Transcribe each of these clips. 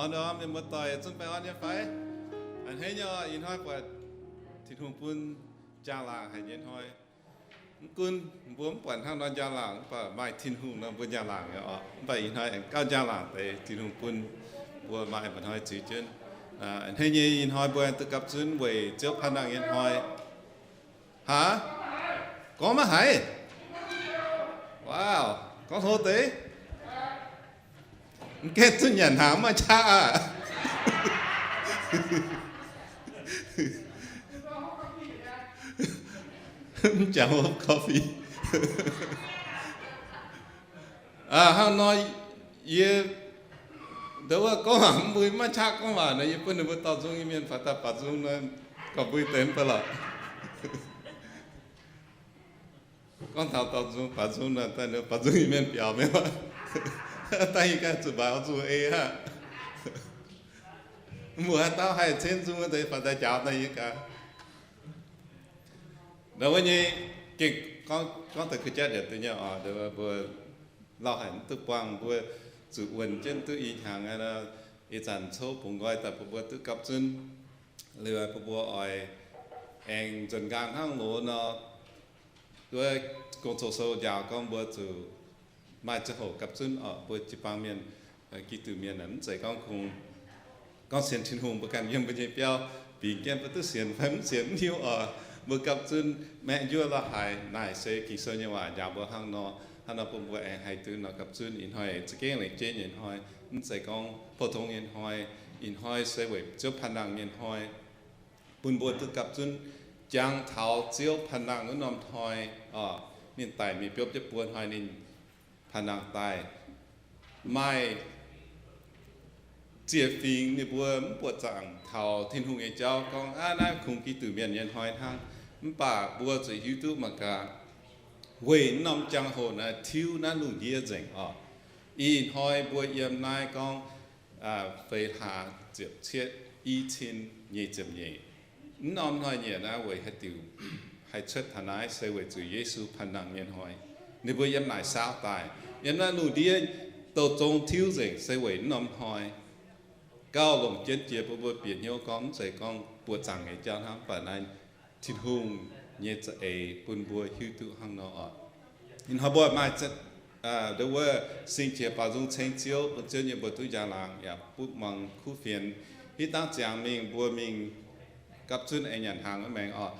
Nor, mienh muoz-doic zungv baengh orn nyei fai? A'hneiv nyei, ih hnoi buatc Tin-Hungh bun njang-laangc haic nyei hnoi. Mv gunv mbuo mv buatc hnangv nor njang-laangc, mv baac maaih Tin-Hungh nor mbuo njang-laangc nyei oc. Mv baac ih hnoi aengx gauh njang-laangc deix Tin-Hungh bun mbuo maaih mba'hnoi ziux jienv. A'hneiv nyei ih hnoi mbuo duqv gapv zunv weic Ziouv panh nangh nyei hnoi. Haa? Gorngv maiv haiz? Wow, gorngv hlo deix. Mv gaengh zunh nyanc hnaangx maiv qaqv aqv. Mv jangx hopv coffee. Hnangv nor, yie ndau wuov gorngv waac mv mbui maiv qaqv gorngv waac nor, yie bun ninh mbuo dorh nzung nyei mienh faaux daaih baaux nzung nor, gorngv mbui deix mv baac lorqc. Gorngv taux dorh nzung baaux nzung nor, daaih ninh baaux nzung nyei mienh biaux mi'aqv. Daaih yie ganh zuqc mbaaux nzung ei aqv. Mbuo haaix dauh haih cen nzung deix faaux daaih njaaux daaih yie gaax. Ndau wuov nyei gengh gorngv deix kuh jatv yietc deix nyei oc, mbuo lauh haic mv duqv buangh, mbuo zuqc wuonh jienv duqv i hnyangx aqv. Ih zanc cov bungx nqoi daaih bun mbuo duqv gapv zunv. Liuz bun mbuo oix aengx nzuonx nqaang hnangv loz nor, wuov Gong-Zoh sou njaaux gorngv mbuo zuqc maaih ziangh hoc gapv zunv oc. Mbuo jiu-baang mienh, Giduc mienh mv zeiz gorngv kungx gorngv sienx Tin-Hungh mbuo ganh yiem mbuo nyei biauv bingx jienv mbuo duqv sienx fai mv sienx mv hiuv oc. Mbuo gapv zunv maeqv njuov la'haaix naaic se Ging-Sou nyei waac njaaux mbuo hnangv nor. Hnangv nor bun mbuo aengx haih duqv nor gapv zunv. Ih hnoi za'gengh lengc jeiv nyei hnoi, mv zeiz gorngv pou-tong nyei hnoi. Ih hnoi se weic Ziouv panh nangh nyei hnoi, bun mbuo duqv gapv zunv jangx taux Ziouv panh nangh wuov norm hnoi oc. Ninh daic mingh biopv jienv buo hnoi ninh panh nangh daaih. Maaih ziex fingx ninh mbuo mv buoqc zaangc taux Tin-Hungh nyei jauv gorngv, aav, naaiv kungx Giduc mienh nyei hnoi hnangv. Mv baac mbuo zuqc hiuv duqv mangc gaax, weic norm jangx-hoc naaiv tiuv naaiv lungh ndiev nzengc oc. Ih hnoi mbuo yiem naaiv gorngv feix hlaax ziepc cietv i cin nyei ziepc nyeic. Mv norm hnoi-nyieqc naaiv weic haaix diuc haih cuotv taux naaiv, se weic zuqc Yesu panh nangh nyei hnoi. Ninh mbuo yiem naaic saauv daaih, yiem naaiv lungh ndiev douh zong tiuv nzengc se weic mv norm hnoi. Gauh longc jienv jiex bun mbuo bieqc hnyouv gorngv mv zeiz gorngv buoqc zaangc nyei jauv hnangv, mv baac naaiv Tin-Hungh nyei za'eix bun mbuo hiuv duqv hnangv nor oc. Ih hnoi mbuo maaih ndau wuov sing-qiex baaux nzung ceng Ziouv, bun Ziouv nyei mbuox duqv njang-laangc yaac butv muangx kuv fienx. Hitv dangv ziangx mingh mbuo mingh gapv zunv aengx nyanc hnaangx wuov maengx oc.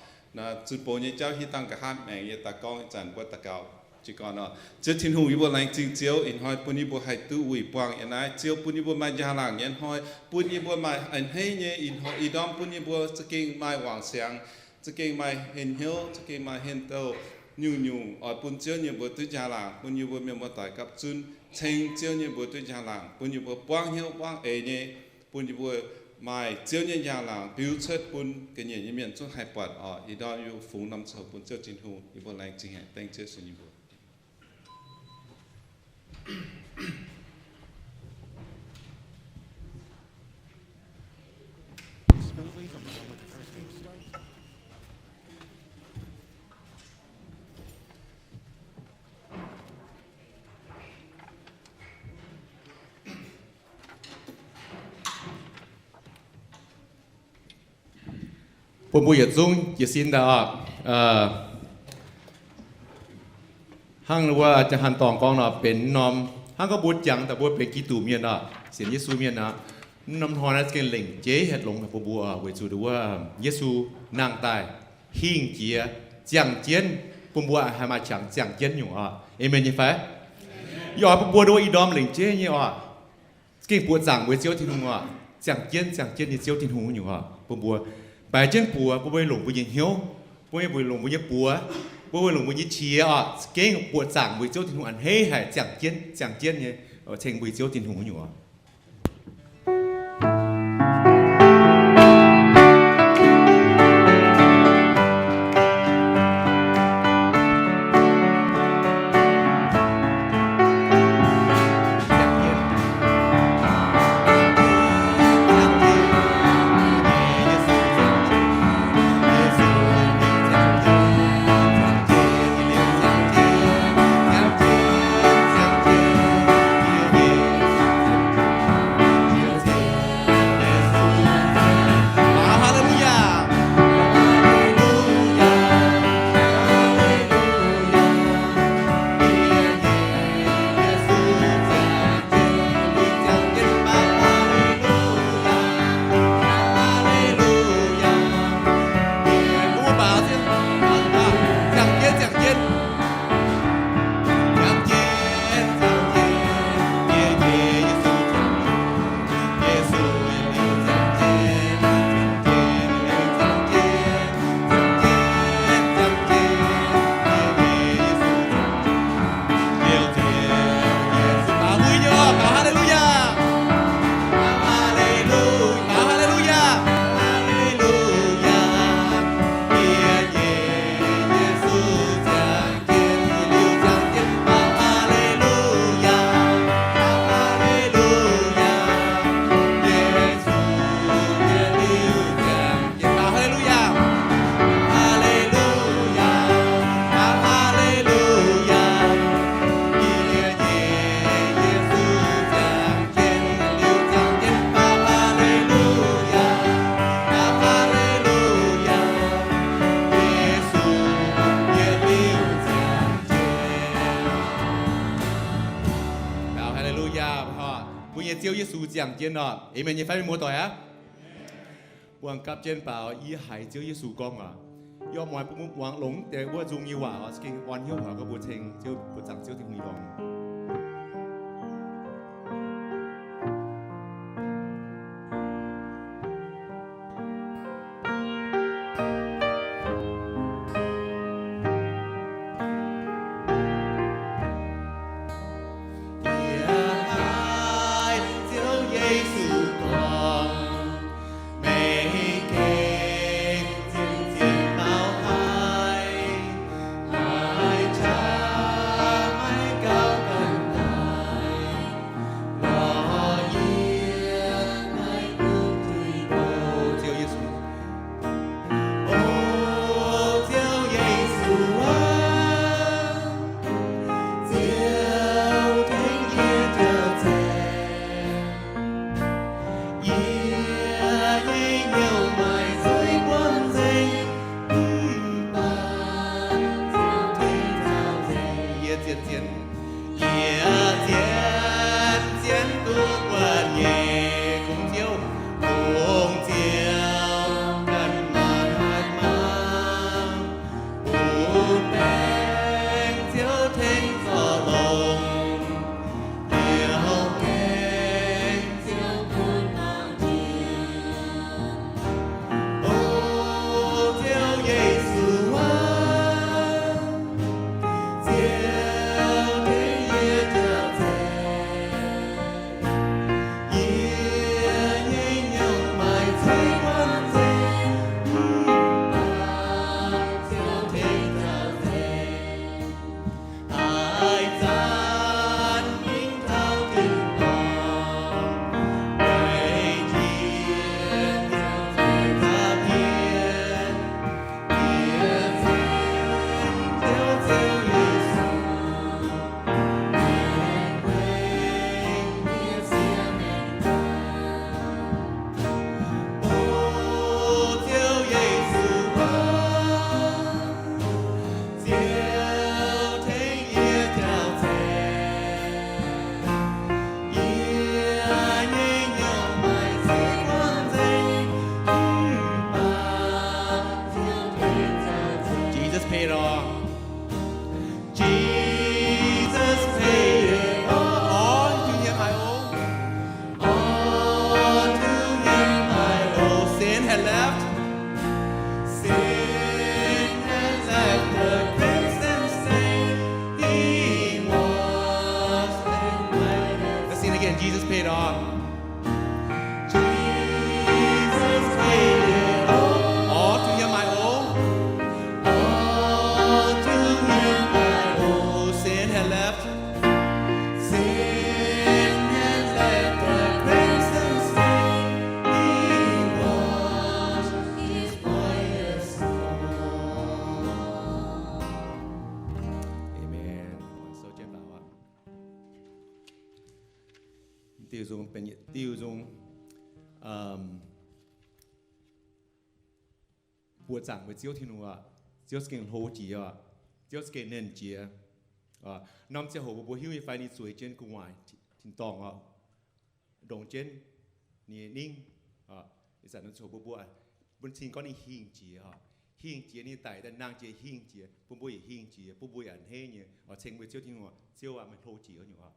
Zunh Boz nyei jauv hitv dangh nqa'haav maengx, yie daaih gorngv ih zanc mbuo daux gaux jiez gorn oc. Ziouv Tin-Hungh, yie mbuo laengz zingh Ziouv ih hnoi bun yie mbuo haih duqv wuic buangh yiem naaiv. Ziouv bun yie mbuo maaih njang-laangc nyei hnoi, bun yie mbuo maaih a'hneiv nyei ih hnoi, ih ndorm bun yie mbuo za'gengh maaih wangc siangx, za'gengh maaih henh hnyouv, za'gengh maaih henh douh nyungc-nyungc. Oix bun Ziouv nyei mbuox duqv njang-laangc, bun yie mbuo mienh muoz-doic gapv zunv ceng Ziouv nyei mbuox duqv njang-laangc, bun yie mbuo buangv hnyouv buangv eix nyei, bun yie mbuo maaih Ziouv nyei njang-laangc biux cuotv bun ga'nyiec nyei mienh zungv haih buatc oc. Ih ndorm yie mbuo fungx norm ziangh hoc bun Ziouv Tin-Hungh, yie mbuo laengz zingh haic, dengv Ziouv Yesu nyei mbuox. Bun mbuo yietc zungv jiez sin daaih oc. Hnangv wuov Jangx Hanc Dorngc gorngv nor, benx norm, hnangv gorngv mbuo jangx daaih mbuo benx Giduc mienh oc, sienx Yesu mienh oc. Mv norm hnoi naaiv za'gengh lengc jeiv haih longx bun mbuo oc, weic zuqc wuov Yesu nangh daaih hingh jiex ziangh jienv, bun mbuo haih maaih qangx ziangh jienv nyungc oc. Aamen nyei fai? Yie oix bun mbuo nduov ih ndorm lengc jeiv nyei oc, za'gengh buoqc zaangc weic Ziouv Tin-Hungh oc. Ziangh jienv, ziangh jienv nyei Ziouv Tin-Hungh nyungc oc, bun mbuo baix jienv buoz, bun mbuo longc mbuo nyei hnyouv, bun mbuo longc mbuo nyei buoz, bun mbuo longc mbuo nyei qiex oc, za'gengh buoqc zaangc weic Ziouv Tin-Hungh a'hneiv haic, ziangh jienv, ziangh jienv nyei, ceng mbuo Ziouv Tin-Hungh nyungc oc. Oc, mbuo nyei Ziouv Yesu ziangh jienv oc. Aamen nyei fai mienh muoz-doic aav? Mbuo gapv jienv baaux, yie haiz Ziouv Yesu gorngv oc, yie oix muangx, bun mbuo muangx longx deix wuov nzung nyei waac oc. Za'gengh orn hnyouv oc, gorngv mbuo ceng Ziouv, mbuo zaangc Ziouv Tin-Hungh nyei longx. Yie haiz Ziouv Yesu gorngv, meih gengh zien-zien mauv haic, haiz qaqv maiv gaux ganh daaih, lorz yie maiv duqv tuix bouh. Ziouv Yesu. O Ziouv Yesu aac, Ziouv tengx yie jauv-zeiv. Yie nyei hnyouv maaih zuiz buonv nzengc, mv baac Ziouv tengx jauv-zeiv. Yie zien-zien, yie zien-zien duqv buatc nyei, kungx Ziouv, kungx Ziouv ganh maaih haaix maah. Bun baengc Ziouv tengx zorc longx, liouh gaengh Ziouv bun nangc jiex. O Ziouv Yesu aac, Ziouv tengx yie jauv-zeiv. Yie nyei hnyouv maaih zuiz buonv nzengc, mv baac Ziouv tengx jauv-zeiv. Haaix zanc mingh taux tin-dorngh, weic jiex Ziouv nyei nza'hmien, yie ceng Ziouv, Ziouv Yesu, meih guei yie sieqv maengc. O Ziouv Yesu aac, Ziouv tengx yie jauv-zeiv. Yie nyei hnyouv maaih zuiz buonv nzengc, mv baac Ziouv tengx jauv-zeiv. Jesus paid all. Jesus paid it all. All to him I owe. All to him I owe. Sin had left. Sin had left the crimson stain. He washed and white as snow. Let's sing again. Jesus paid all. Jesus paid it all. All to him I owe. All to him I owe. Sin had left. Sin had left a crimson stain. He washed it white as snow. Amen. Diuh nzung, benx yietc diuh nzung. Mbuo zaangc mbuo Ziouv Tin-Hungh aac, Ziouv za'gengh hlo jiex aac, Ziouv za'gengh nernh jiex. Norm ziangh hoc mbuo, mbuo hiuv nyei fai ninh zueiz jienv gu'nguaaic tin-dorngh aac, ndongc jienv ninh nyei ningv. Ih zanc norm ziangh hoc mbuo, mbuo bun cing gorngv ninh hingh jiex aac, hingh jiex ninh daic daaih nangh jiex hingh jiex, bun mbuo yaac hingh jiex, bun mbuo yaac a'hneiv nyei. Ceng mbuo Ziouv Tin-Hungh aac, Ziouv aac, meih hlo jiex nyungc aac.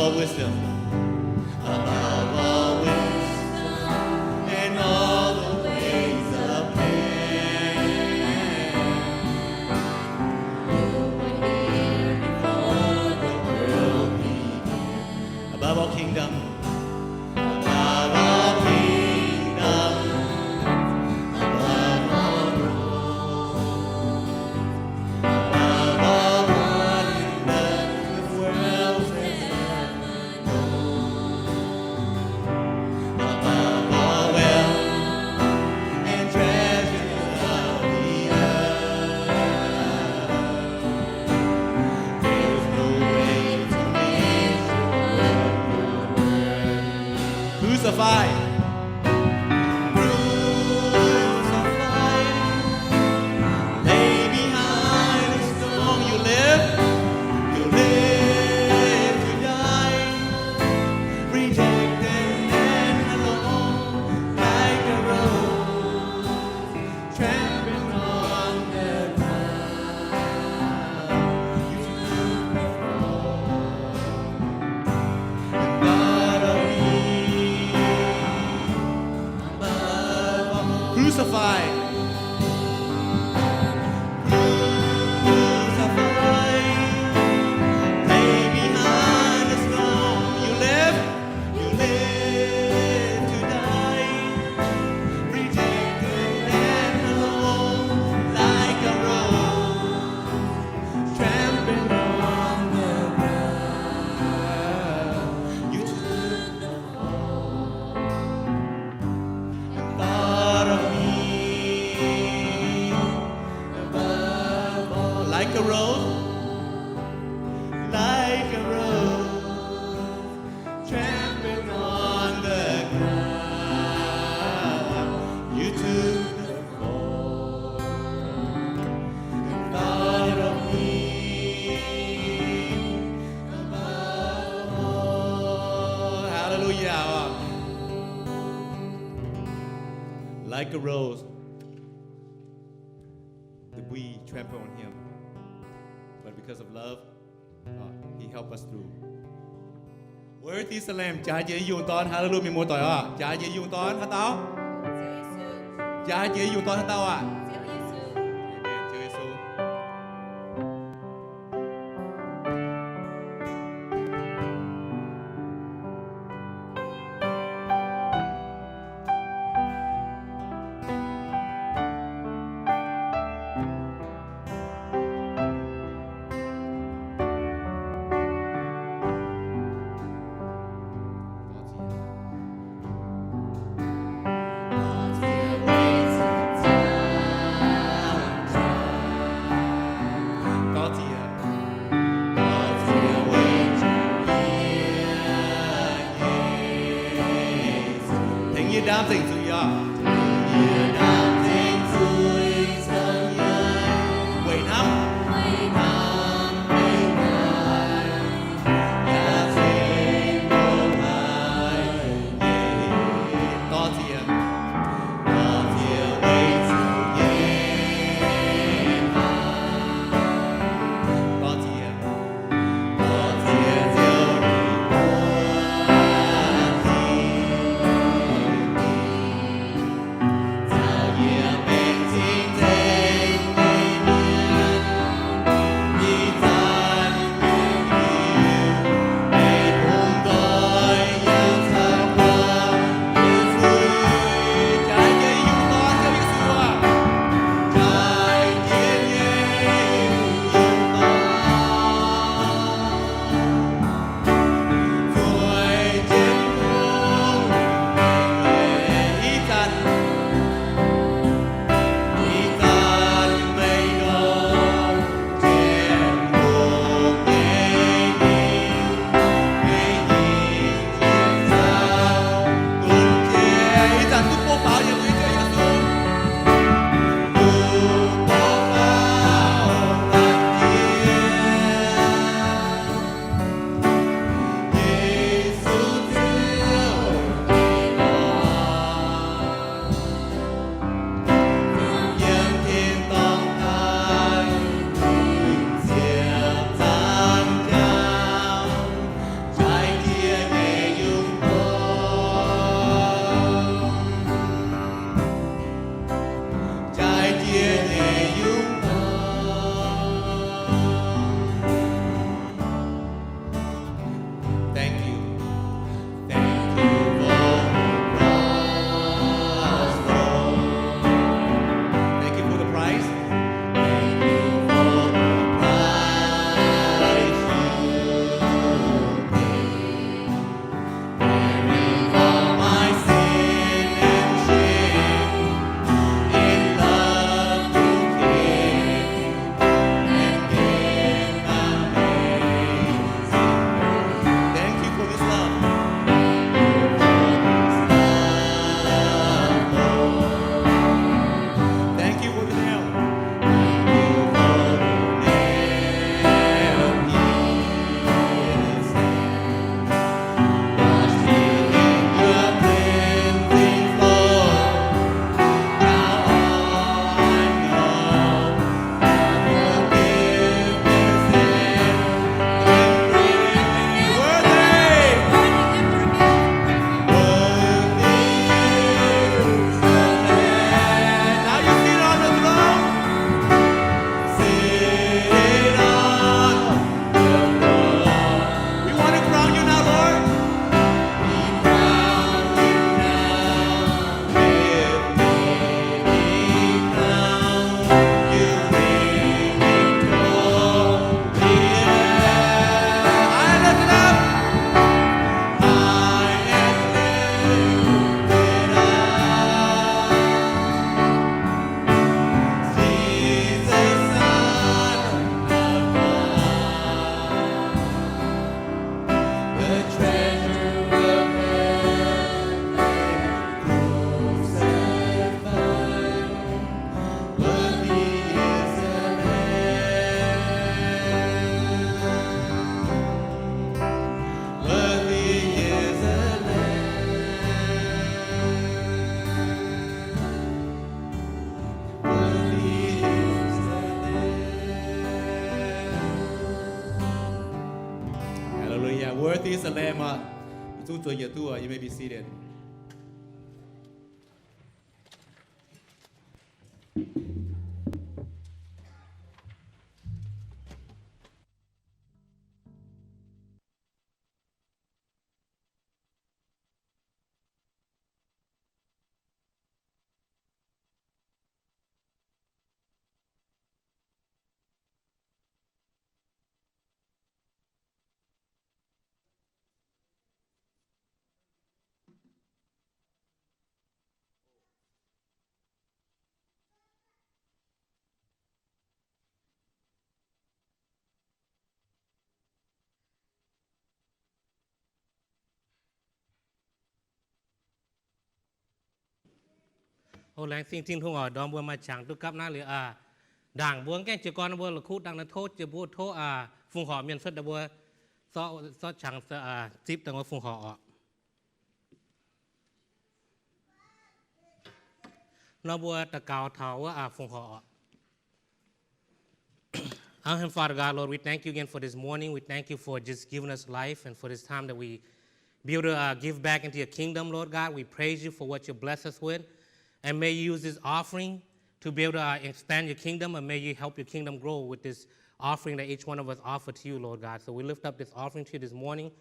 All wisdom. Above all wisdom and all the ways of man. You were here before the world began. Above all kingdom. Above all kingdom. Above all rules. Above all wonders this world has ever known. Above all wealth and treasures of the earth. There's no way to measure what you're worth. Crucified. Crucified. Lay behind the stone you live. You live to die. Rejected and alone like a rose. Trampled on the ground, you took the fall and thought of me above all. Crucified. Crucified. Lay behind the stone you live. You live to die, rejected and alone, like a rose trampled on the ground. You took the fall and thought of me above all, like a rose, like a rose. Trampled on the ground, you took the fall and thought of me above all. Hallelujah. Like a rose, that we trample on him, but because of love, He help us through. Worthy is the Lamb. Jaaix jiex yungh dorn. Hallelujah, mienh muoz-doic oc. Jaaix jiex yungh dorn haaix dauh? Jaaix jiex yungh dorn haaix dauh aqv? Amen. Ziouv Yesu. Tengx yie ndaam zengc zuiz oc. Weic hnamv. Dorh ziex. Dorh ziex. Dorh ziex Ziouv. the Lamb aqv. Yietc zungv zueiz njiec duqv. You may be seated. O, laengz zingh Tin-Hungh oc, ndorm mbuo maaih qangx duqv gapv naaiv liuz aqv. Ndaangc mbuo gaengh jiez gorn mbuo la'kuqv dangh naaiv tov jiex mbuo tov aa fungx horc mienh cuotv daaih mbuo zorqv qangx zipv daaih mbuo fungx horc oc. Nor mbuo daux gaux taux wuov aa fungx horc oc. Our Heavenly Father God, Lord, we thank you again for this morning. We thank you for just giving us life and for this time that we be able to uh, give back into your kingdom, Lord God. We praise you for what you bless us with. And may you use this offering to be able to uh, expand your kingdom, and may you help your kingdom grow with this offering that each one of us offer to you, Lord God. So we lift up this offering to you this morning.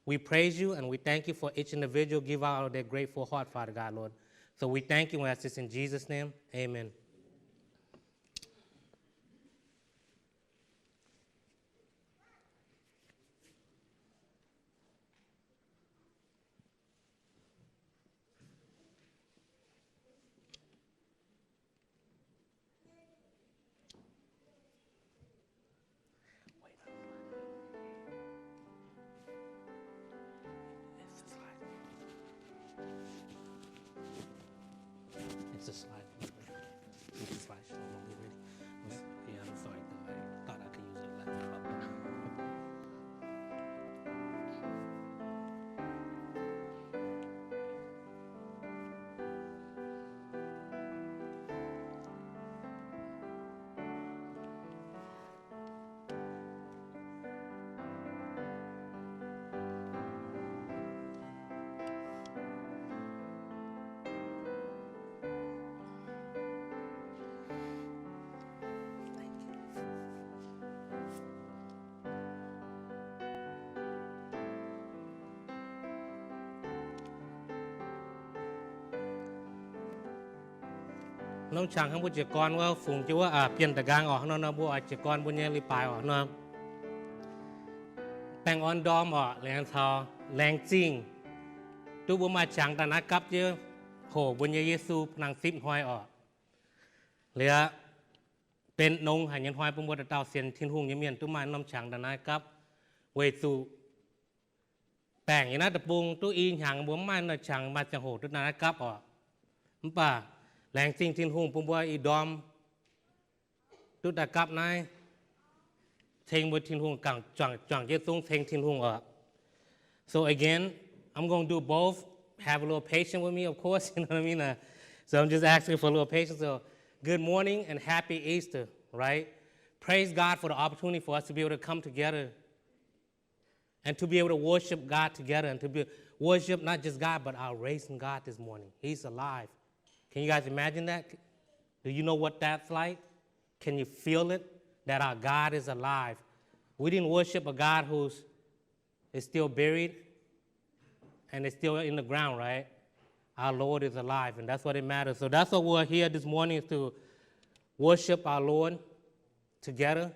We praise you and we thank you for each individual give out of their grateful heart, Father God, Lord. So we thank you and we ask this in Jesus' name. Amen. It's a slide. You can slide show when we're ready. Yeah, I'm sorry, though. I thought I could use a laptop. น้อง qangx hnangv mbuo jiez gorn wuov fungx jienv wuov bienh da'nqaang oc. Nor nor mbuo oix jiez gorn mbuo nyei leiz-baaix oc. Nor baengh orn ndorm oc, laengz caux laengz zingh duqv mbuo maaih qangx daaih naaiv gapv jienv hoc mbuo nyei Yesu nangh zipv hnoi oc. Liuz aqv, benx nongx haic nyei hnoi bun mbuo dauh dauh sienx Tin-Hungh nyei mienh duqv maaih norm qangx daaih naaiv gapv, weic zuqc baengc yiem naaiv deic-bung duqv i hnyangx mbuo mv maaih norm qangx maaih ziangh hoc duqv daaih naaiv gapv oc. Mv baac laengz zingh Tin-Hungh bun mbuo ih ndorm duqv daaih gapv naaiv, ceng mbuo Tin-Hungh gangc juangc jienv zungv ceng Tin-Hungh oc. So again, I'm going to do both. Have a little patience with me, of course. You know what I mean? Uh, so I'm just asking for a little patience. So good morning and happy Easter, right? Praise God for the opportunity for us to be able to come together and to be able to worship God together and to be worship not just God, but our risen God this morning. He's alive. Can you guys imagine that? Do you know what that's like? Can you feel it? That our God is alive. We didn't worship a God who's is still buried and is still in the ground, right? Our Lord is alive, and that's what it matters. So that's what we're here this morning is to worship our Lord together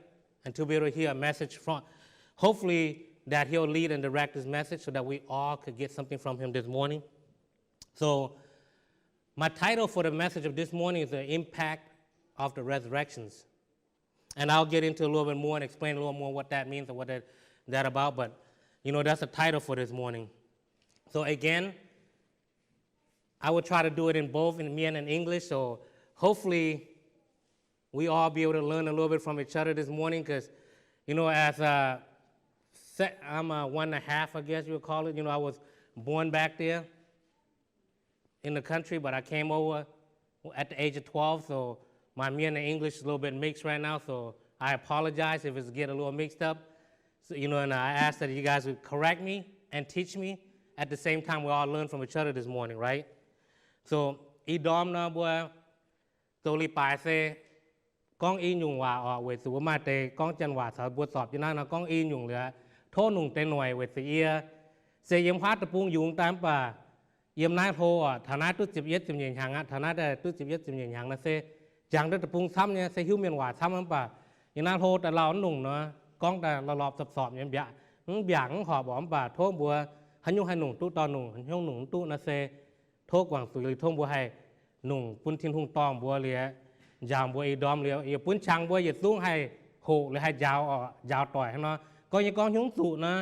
and to be able to hear a message from, hopefully that he'll lead and direct this message so that we all could get something from him this morning. So my title for the message of this morning is the impact of the resurrections. And I'll get into a little bit more and explain a little more what that means and what that, that about. But, you know, that's the title for this morning. So again, I will try to do it in both in Mien and English. So hopefully we all be able to learn a little bit from each other this morning because, you know, as a, I'm a one and a half, I guess you would call it. You know, I was born back there in the country, but I came over at the age of twelve, so my Mien and English is a little bit mixed right now, so I apologize if it's get a little mixed up. So, you know, and I ask that you guys would correct me and teach me. At the same time, we all learn from each other this morning, right? So, ih ndorm nor mbuo zoux leiz-baaix se gorngv i nyungc waac oc, weic zuqc wuov maaih deix gorngv janx waac caux mbuo zorpc jienv naaiv nor gorngv i nyungc liuz, tov longc deix noic weic zuqc yie se yiem huaav deic-bung yungz daaih mv baac yiem naaiv hlo oc, taux naaiv duqv ziepc yietv ziepc nyeic hnyangx aqv, taux naaiv duqv ziepc yietv ziepc nyeic hnyangx naaiv se jangx duqv deic-bung camv nyei, se hiuv mienh waac camv mv baac yiem naaiv hlo daaih lauh mv longc nor, gorngv daaih lorpc lorpc zorpc zorpc nyei, mv mbiaangc mv horpc oc, mv baac tov mbuo haaix nyungc haih longc duqv dorh longc, haaix nyungc longc mv duqv naaiv se tov guangc zuiz liuz tov mbuo haih longc bun Tin-Hungh dorh mbuo liuz, njaaux mbuo ih ndorm liuz, yietc bun qangx mbuo yietc zungv haih hoqc liuz haih njaaux oc, njaaux doic hnangv nor. Gorngv yie gorngv hnyouv zuqc nor,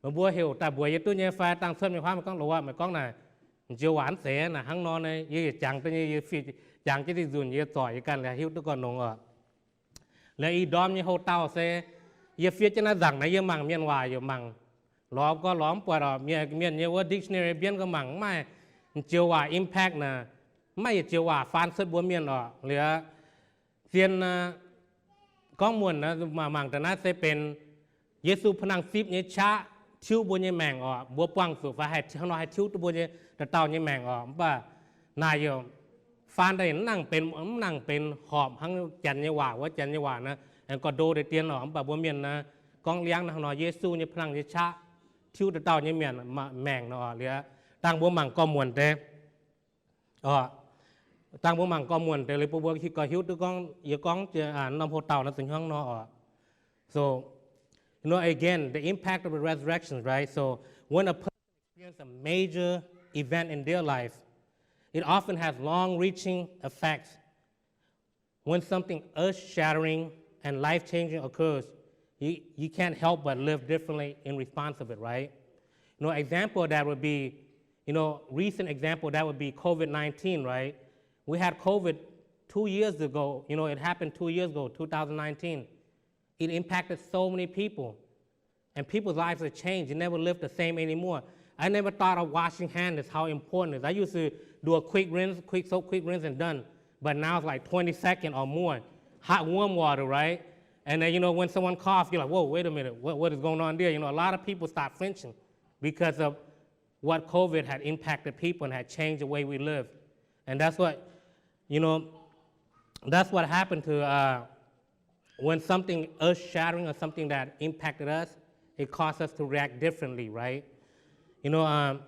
meih mbuo heuc daaih mbuox yie duqv nyei fai dangh cuotv mingh huaav meih gorngv, Lorz, meih gorngv naaic m'njeu waac mv zeiz naaic hnangv nor nyei, yie yietc jangx daaih nyei, yie fiev jangx jienv dih nzunc, yie zorc yie ganh liuz hiuv duqv gorn-nongx oc. Liuz ih ndorm nyei houv dauh se yie fiev jienv naaiv nzangc naaiv, yie mangc mienh waac yaac mangc, lorz gorx lorz mv buatc oc, mienh nyei wuov dictionary mbienv gorx mangc mv maaih m'njeu waac impact naaic, mv maaih yietc joux waac faan cuotv mbuo mienh oc. Liuz zien gorngv muonc mangc daaih naaiv se benx Yesu pa'nangh zipv nyei qaqv tiuv mbuo nyei maengc oc. Mbuo buangh zuqc fai hnangv nor haih tiuv duqv mbuo nyei, dauh dauh nyei maengc oc. Mv baac naaic yaac faan daaih mv nangc benx, mv nangc benx horpc hnangv janx nyei waac wuov, janx nyei waac naaiv aengx gorx-ndoqv deix dien oc. Mv baac mbuo mienh naaiv gorngv liangv naaiv hnangv nor, Yesu nyei pa'nangh nyei qaqv tiuv dauh dauh nyei mienh maengc nor oc. Liuz dangh mbuo mangc gorx muonc deix oc, dangh mbuo mangc gorx muonc deix liuz bun mbuo hiuv, gauh hiuv duqv gorngv yie gorngv norm houv dauh naaiv zuqc hnangv nor oc. So, you know, again, the impact of the resurrection, right? So, when a person experiences a major event in their life, it often has long-reaching effects. When something earth-shattering and life-changing occurs, you, you can't help but live differently in response of it, right? You know, example of that would be, you know, recent example that would be COVID nineteen, right? We had COVID two years ago. You know, it happened two years ago, two thousand nineteen. It impacted so many people. And people's lives have changed. They never live the same anymore. I never thought of washing hands is how important it is. I used to do a quick rinse, quick soap, quick rinse and done. But now it's like twenty seconds or more. Hot, warm water, right? And then, you know, when someone coughs, you're like, whoa, wait a minute, what, what is going on there? You know, a lot of people start flinching because of what COVID had impacted people and had changed the way we live. And that's what, you know, that's what happened to uh, when something earth shattering or something that impacted us, it caused us to react differently, right? You know, um,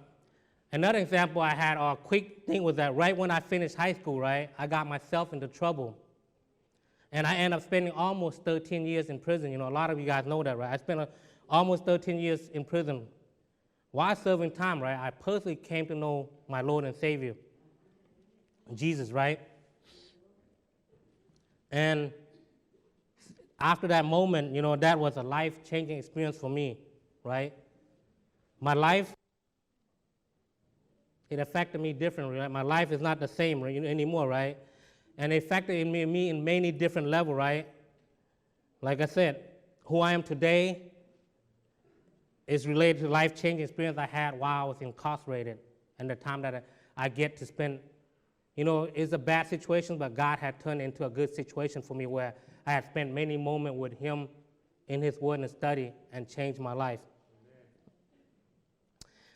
another example I had, or a quick thing, was that right when I finished high school, right, I got myself into trouble. And I ended up spending almost thirteen years in prison. You know, a lot of you guys know that, right? I spent uh, almost thirteen years in prison. While serving time, right, I personally came to know my Lord and Savior, Jesus, right? And after that moment, you know, that was a life-changing experience for me, right? My life, it affected me differently, right? My life is not the same, right, anymore, right? And it affected me, me in many different levels, right? Like I said, who I am today is related to life-changing experience I had while I was incarcerated and the time that I get to spend. You know, it's a bad situation, but God had turned into a good situation for me where I had spent many moments with Him in His Word and study and changed my life.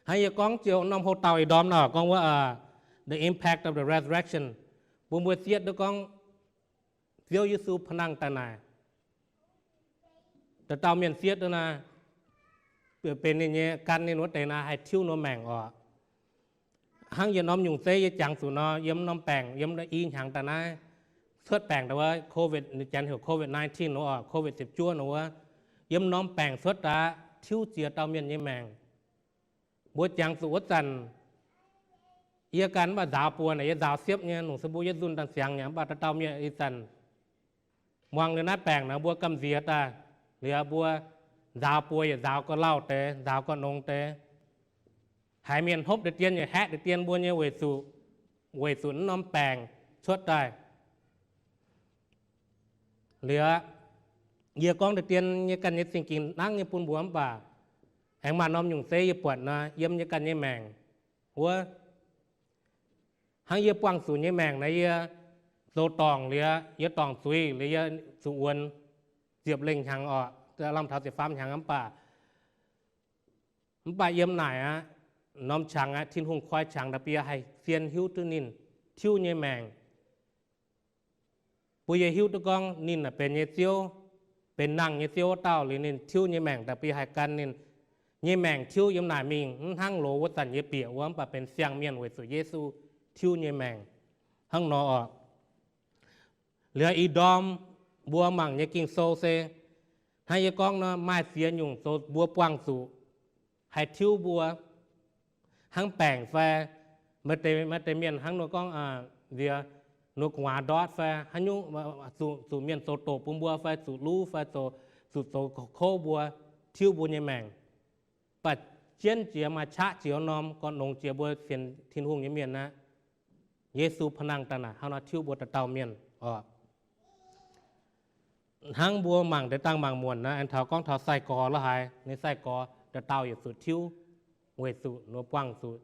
Hnangv yie gorngv jienv norm houv dauh ih ndorm nor gorngv wuov, uh, the impact of the resurrection, bun mbuo zieqv duqv gorngv Ziouv Yesu pa'nangh daaih naaic, dauh dauh mienh zieqv duqv naaic, benx ninh nyei, gan ninh wuov deix naaic haih tiuv ninh maengc oc. Hnangv yie norm nyungc zeiv yie jangx zuqc nor, yiem norm baengc, yiem i hnyangx daaih naaiv, cuotv baengc daaih wuov COVID, janx heuc COVID nineteen nor oc, COVID ziepc juov nor wuov, yiem norm baengc cuotv daaih tiuv ziex dauh mienh nyei maengc. Mbuo jangx zuqc wuov zanc, yie ganh mv baac nzaaux buoz naaic, yie nzaaux siepv nyei, nongc se mbuo yie nzunh daaih ziangx nyei, mv baac dauh dauh mienh ih zanc muangx liuz naaiv baengc naaic mbuo gamh nziex daaih, liuz mbuo nzaaux buoz yietc nzaaux gauh lauh deix, nzaaux gauh nongx deix. Haiz mienh hnopv deix dien, yaac haeqv deix dien mbuo nyei weic zuqc, weic zuqc mv norm baengc cuotv daaih. Liuz, yie gorngv deix dien nyei ganh nyei zingh ging nangv nyei bun mbuo mv baac aengx maaih norm nyungc zeiv yie buatc nor, yiem yie ganh nyei maengc wuov, hnangv yie buangh zuqc nyei maengc naaiv, yie zoux dorngc liuz, yie dorngc zuiz liuz, yie zuqc wuonx ziepc lengh hnyangx oc, lamh taux ziepc faam hnyangx mv baac Mv baac yiem naaic aqv, norm qangx aqv, Tin-Hungh koi qangx da'bie haih zien hiuv duqv ninh tiuv nyei maengc. Bun yie hiuv duqv gorngv ninh aeqv, benx nyei Ziouv, benx nangh nyei Ziouv wuov dauh liuz, ninh tiuv nyei maengc da'bie haih gan ninh nyei maengc tiuv yiem naaic mingh. Mv hnangv loz wuov zanc yie bieqc wuov, mv baac benx siang-mienh weic zuqc Yesu tiuv nyei maengc. Hnangv nor oc. Liuz ih ndorm mbuo mangc nyei Ging-Sou se, hnangv yie gorngv nor, maaih ziex nyungc zoux mbuo buangh zuqc haih tiuv mbuo, hnangv baengc fai maaih deix mienh hnangv nor gorngv, nziex nor gu'nguaaz ndortv fai haaix nyungc, zuqc mienh zoux doqc bun mbuo fai zuqc luv fai zuqc zoux kouv mbuo, tiuv mbuo nyei maengc. Mv baac jienv jiex maaih qaqv jiex norm gorn-nongx jiex mbuo sienx Tin-Hungh nyei mienh aqv, Yesu pa'nangh daaih naaic hnangv nor tiuv mbuo dauh dauh mienh oc. Hnangv mbuo mangc deix dangh mangc muonc naaiv, aengx taux gorngv taux sai-gorx la'haaix, ninh sai-gorx dauh dauh yietc zuqc tiuv, weic zuqc nor buangh zuqc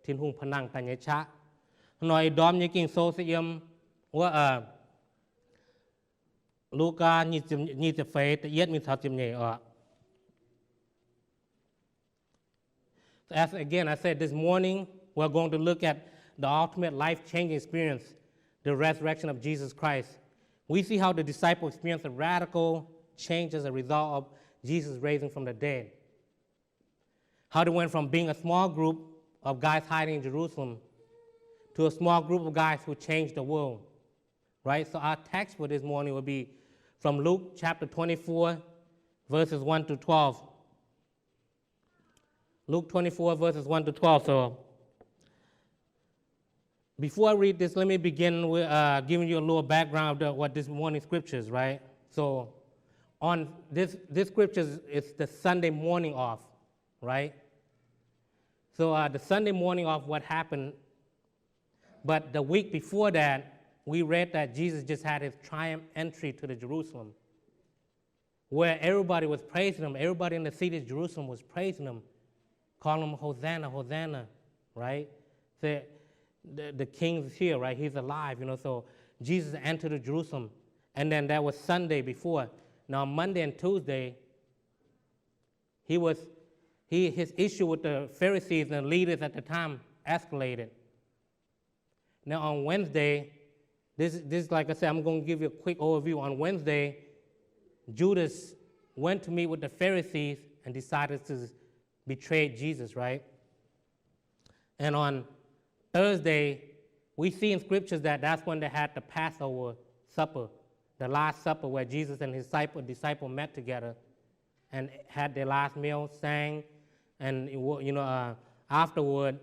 Tin-Hungh pa'nangh daaih nyei qaqv. Hnangv nor ih ndorm nyei Ging-Sou se yiem wuov Lugaa nyic ziepc feix da'yietv mingh taux ziepc nyeic oc. As again I said, this morning we're going to look at the ultimate life-changing experience, the resurrection of Jesus Christ. We see how the disciple experienced a radical change as a result of Jesus raising from the dead. How they went from being a small group of guys hiding in Jerusalem to a small group of guys who changed the world. Right? So our text for this morning will be from Luke chapter twenty-four, verses one to twelve. Luke twenty-four, verses one to twelve. So before I read this, let me begin with uh, giving you a little background of what this morning scriptures, right? So on this, this scripture is the Sunday morning of, right? So uh, the Sunday morning of what happened, but the week before that, we read that Jesus just had his triumph entry to the Jerusalem, where everybody was praising him. Everybody in the city of Jerusalem was praising him, calling him, "Hosanna, Hosanna," right? Say, the, the king is here, right? He's alive, you know. So Jesus entered to Jerusalem. And then that was Sunday before. Now, Monday and Tuesday, he was, he, his issue with the Pharisees and leaders at the time escalated. Now on Wednesday, this, this, like I said, I'm going to give you a quick overview. On Wednesday, Judas went to meet with the Pharisees and decided to betray Jesus, right? And on Thursday, we see in scriptures that that's when they had the Passover supper, the Last Supper, where Jesus and his disciple, disciple met together and had their last meal, sang, and it wa-, you know, uh, afterward,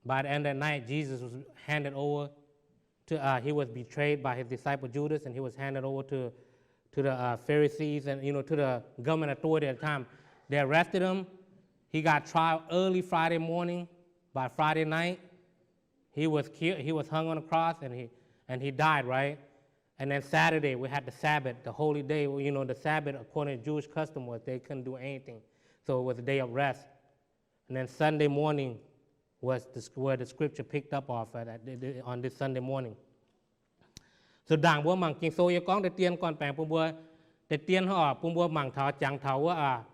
by the end of the night, Jesus was handed over to, uh, he was betrayed by his disciple Judas, and he was handed over to, to the uh, Pharisees and, you know, to the government authority at the time. They arrested him. He got trial early Friday morning. By Friday night, he was killed. He was hung on a cross, and he, and he died, right? And then Saturday, we had the Sabbath, the holy day. You know, the Sabbath, according to Jewish custom, was they couldn't do anything. So it was a day of rest. And then Sunday morning was the, where the scripture picked up off at, at, on this Sunday morning. So ndaangc mbuo mangc Ging-Sou yie gorngv deix dien gorn-baengx bun mbuo, deix dien hnangv oc, bun mbuo mangc taux jangx taux wuov aqv.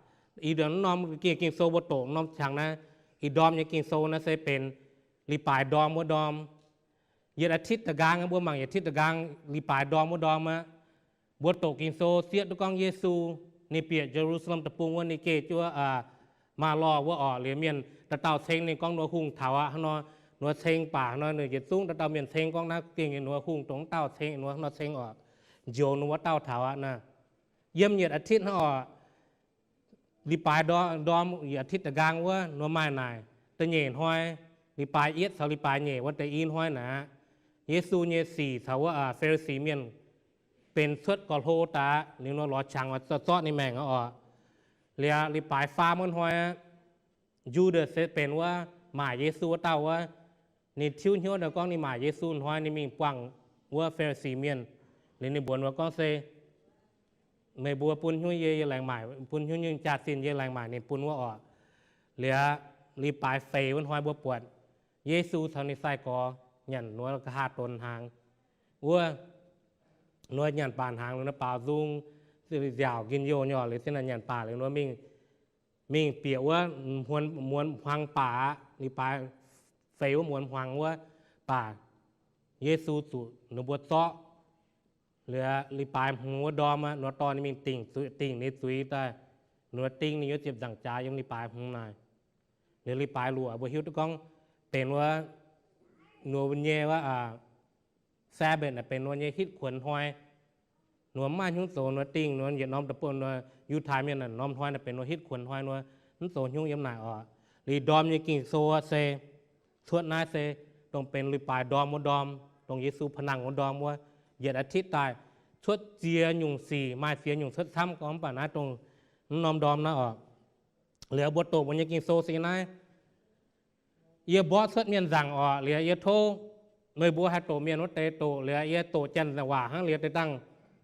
Ih ndorm naaiv norm Ging-Sou mbuo doqc norm qangx naaiv, ih ndorm nyei Ging-Sou naaiv se benx li baaix ndorm wuov ndorm. Yietc อาทิตย์ da'nqaang, mbuo mangc yietc อาทิตย์ da'nqaang li baaix ndorm wuov ndorm aqv. Mbuo doqc Ging-Sou sieqv duqv gorngv Yesu ninh bieqc Jerusalem deic-bung wuov, ninh geh jienv wuov, aa, Maa^lorh wuov orqc. Liuz mienh dauh dauh ceng ninh gorngv nor hungh taux aqv. Hnangv nor, nor ceng baac hnangv nor, yietc zungv dauh dauh mienh ceng gorngv naaiv gengh nor hungh dongh dauh ceng nor, hnangv nor ceng orqc, njoux nor wuov dauh taux aqv naaic. Yiem yietc อาทิตย์ hnangv orqc, li baaix ndorm, yietc อาทิตย์ da'nqaang wuov nor maaih naaic da'nyeic hnoi, li baaix yietv caux li baaix nyeic wuov deix i hnoi naaic, Yesu nyei sic caux wuov, aa, Faa^li^si mienh benx cuotv gorx-hlo daaih aqv. Liuz nor lorz qangx oix zorqv ninh maengc aqv orqc. Liuz li baaix faam wuov hnoi aqv, Yudas se benx wuov maaic Yesu wuov dauh wuov, ninh tiuv hnyouv daaih gorngv ninh maaic Yesu hnoi, ninh mingh buangh wuov Faa^li^si mienh. Liuz ninh mbuox wuov gorngv se, meih mbuo bun hnyouv yie, yie laengz maaic, bun hnyouv nyei jaax-zinh yie laengz maaic ninh bun wuov orqc. Liuz li baaix feix wuov hnoi mbuo buatc Yesu caux ninh sai-gorx nyanc nor nqa'haav donx hnaangx wuov, nor nyanc baac hnaangx liuz nor baaux nzung, nziaauc njien-youh nyei orqc. Liuz se naaic nyanc baac liuz nor mingh mingh bieqc wuov muonz hmuangx baac aqv. Li-baaix feix wuov muonz hmuangx wuov baac Yesu zuqc ninh mbuo zorqv. Liuz Li-baaix hmz wuov ndorm aqv, nor dorh ninh mingh dingc, dingc ninh zuiz daaih, nor ding ninh nyei ziepc nzaangc jaax yiem Li-baaix hmz naaic. Liuz Li-baaix luoqc mbuo hiuv duqv gorngv benx wuov, nor nyei wuov, Sabbath naaic benx nor nyei hitv kuonx hnoi. Nor mv maaih hnyouv zoux nor dingh nor yietc norm deic-bung, Yiutai Mienh norm hnoi naaic benx nor hitv kuonx hnoi nor, mv zoux hnyouv yiem naaic oc. Liuz ndorm nyei Ging-Sou se cuotv naaiv se dongh benx Li-baaix ndorm wuov ndorm, dongh Yesu pa'nangh wuov ndorm wuov, yietc อาทิตย์ daaih, cuotv ziex nyungc sic, maaih ziex nyungc cuotv camv gorngv mv baac naaiv dongh mv norm ndorm naaiv oc. Liuz mbuo doqc mbuo nyei Ging-Sou se naaiv, yie mborqv cuotv mienh nzaangc oc. Liuz yie tov meih mbuo haih doqc mienh wuov deix doqc. Liuz yie doqc Janx-Waac hnangv. Liuz deix dangh,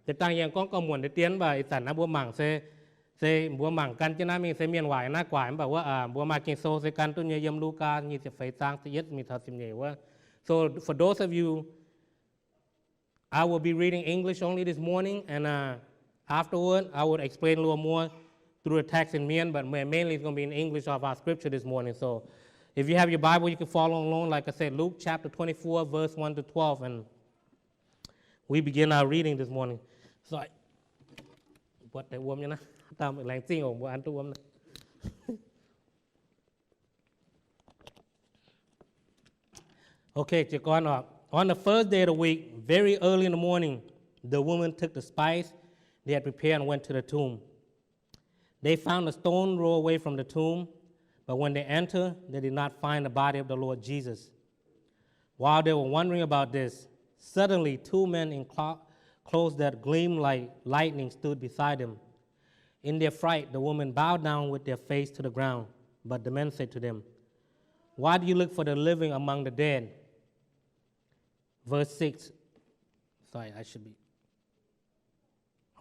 deix dangh yie gorngv gorngv muonc deix dien, mv baac ih zanc naaiv mbuo mangc se, se mbuo mangc gan jienv naaiv mingh se mienh waaic naaiv guaaic, mv baac wuov mbuo maaih Ging-Sou se gan duqv nyei yiem Lugaa nyic ziepc feix zaang ziepc yietv mingh taux ziepc nyeic wuov. So for those of you, I will be reading English only this morning, and uh, afterward, I will explain a little more through the text in Mien, but ma- mainly it's going to be in English of our scripture this morning. So if you have your Bible, you can follow along. Like I said, Luke chapter twenty-four, verse one to twelve, and we begin our reading this morning. So, I- buatc deix wuom nyei naaiv, daaih laengz zingh oc, mbuo an duqv wuom naaiv. Okay, jiez gorn oc. On the first day of the week, very early in the morning, the women took the spice they had prepared and went to the tomb. They found a stone rolled away from the tomb, but when they entered, they did not find the body of the Lord Jesus. While they were wondering about this, suddenly two men in clo- clothes that gleamed like lightning stood beside them. In their fright, the women bowed down with their face to the ground. But the men said to them, "Why do you look for the living among the dead?" Verse six. Sorry, I should be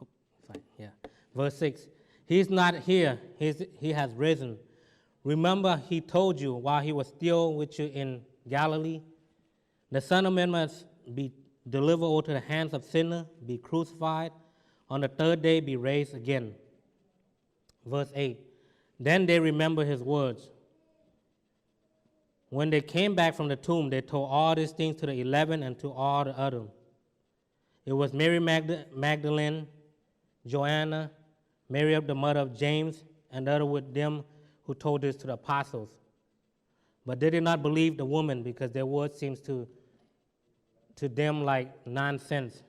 Oh, fine, yeah. Verse six. "He is not here. He is, he has risen. Remember, he told you while he was still with you in Galilee, the Son of Man must be delivered over to the hands of sinners, be crucified, on the third day be raised again." Verse eight. Then they remember his words. When they came back from the tomb, they told all these things to the eleven and to all the other. It was Mary Magda- Magdalene, Joanna, Mary of the mother of James, and other with them who told this to the apostles. But they did not believe the woman because their word seems to, to them like nonsense.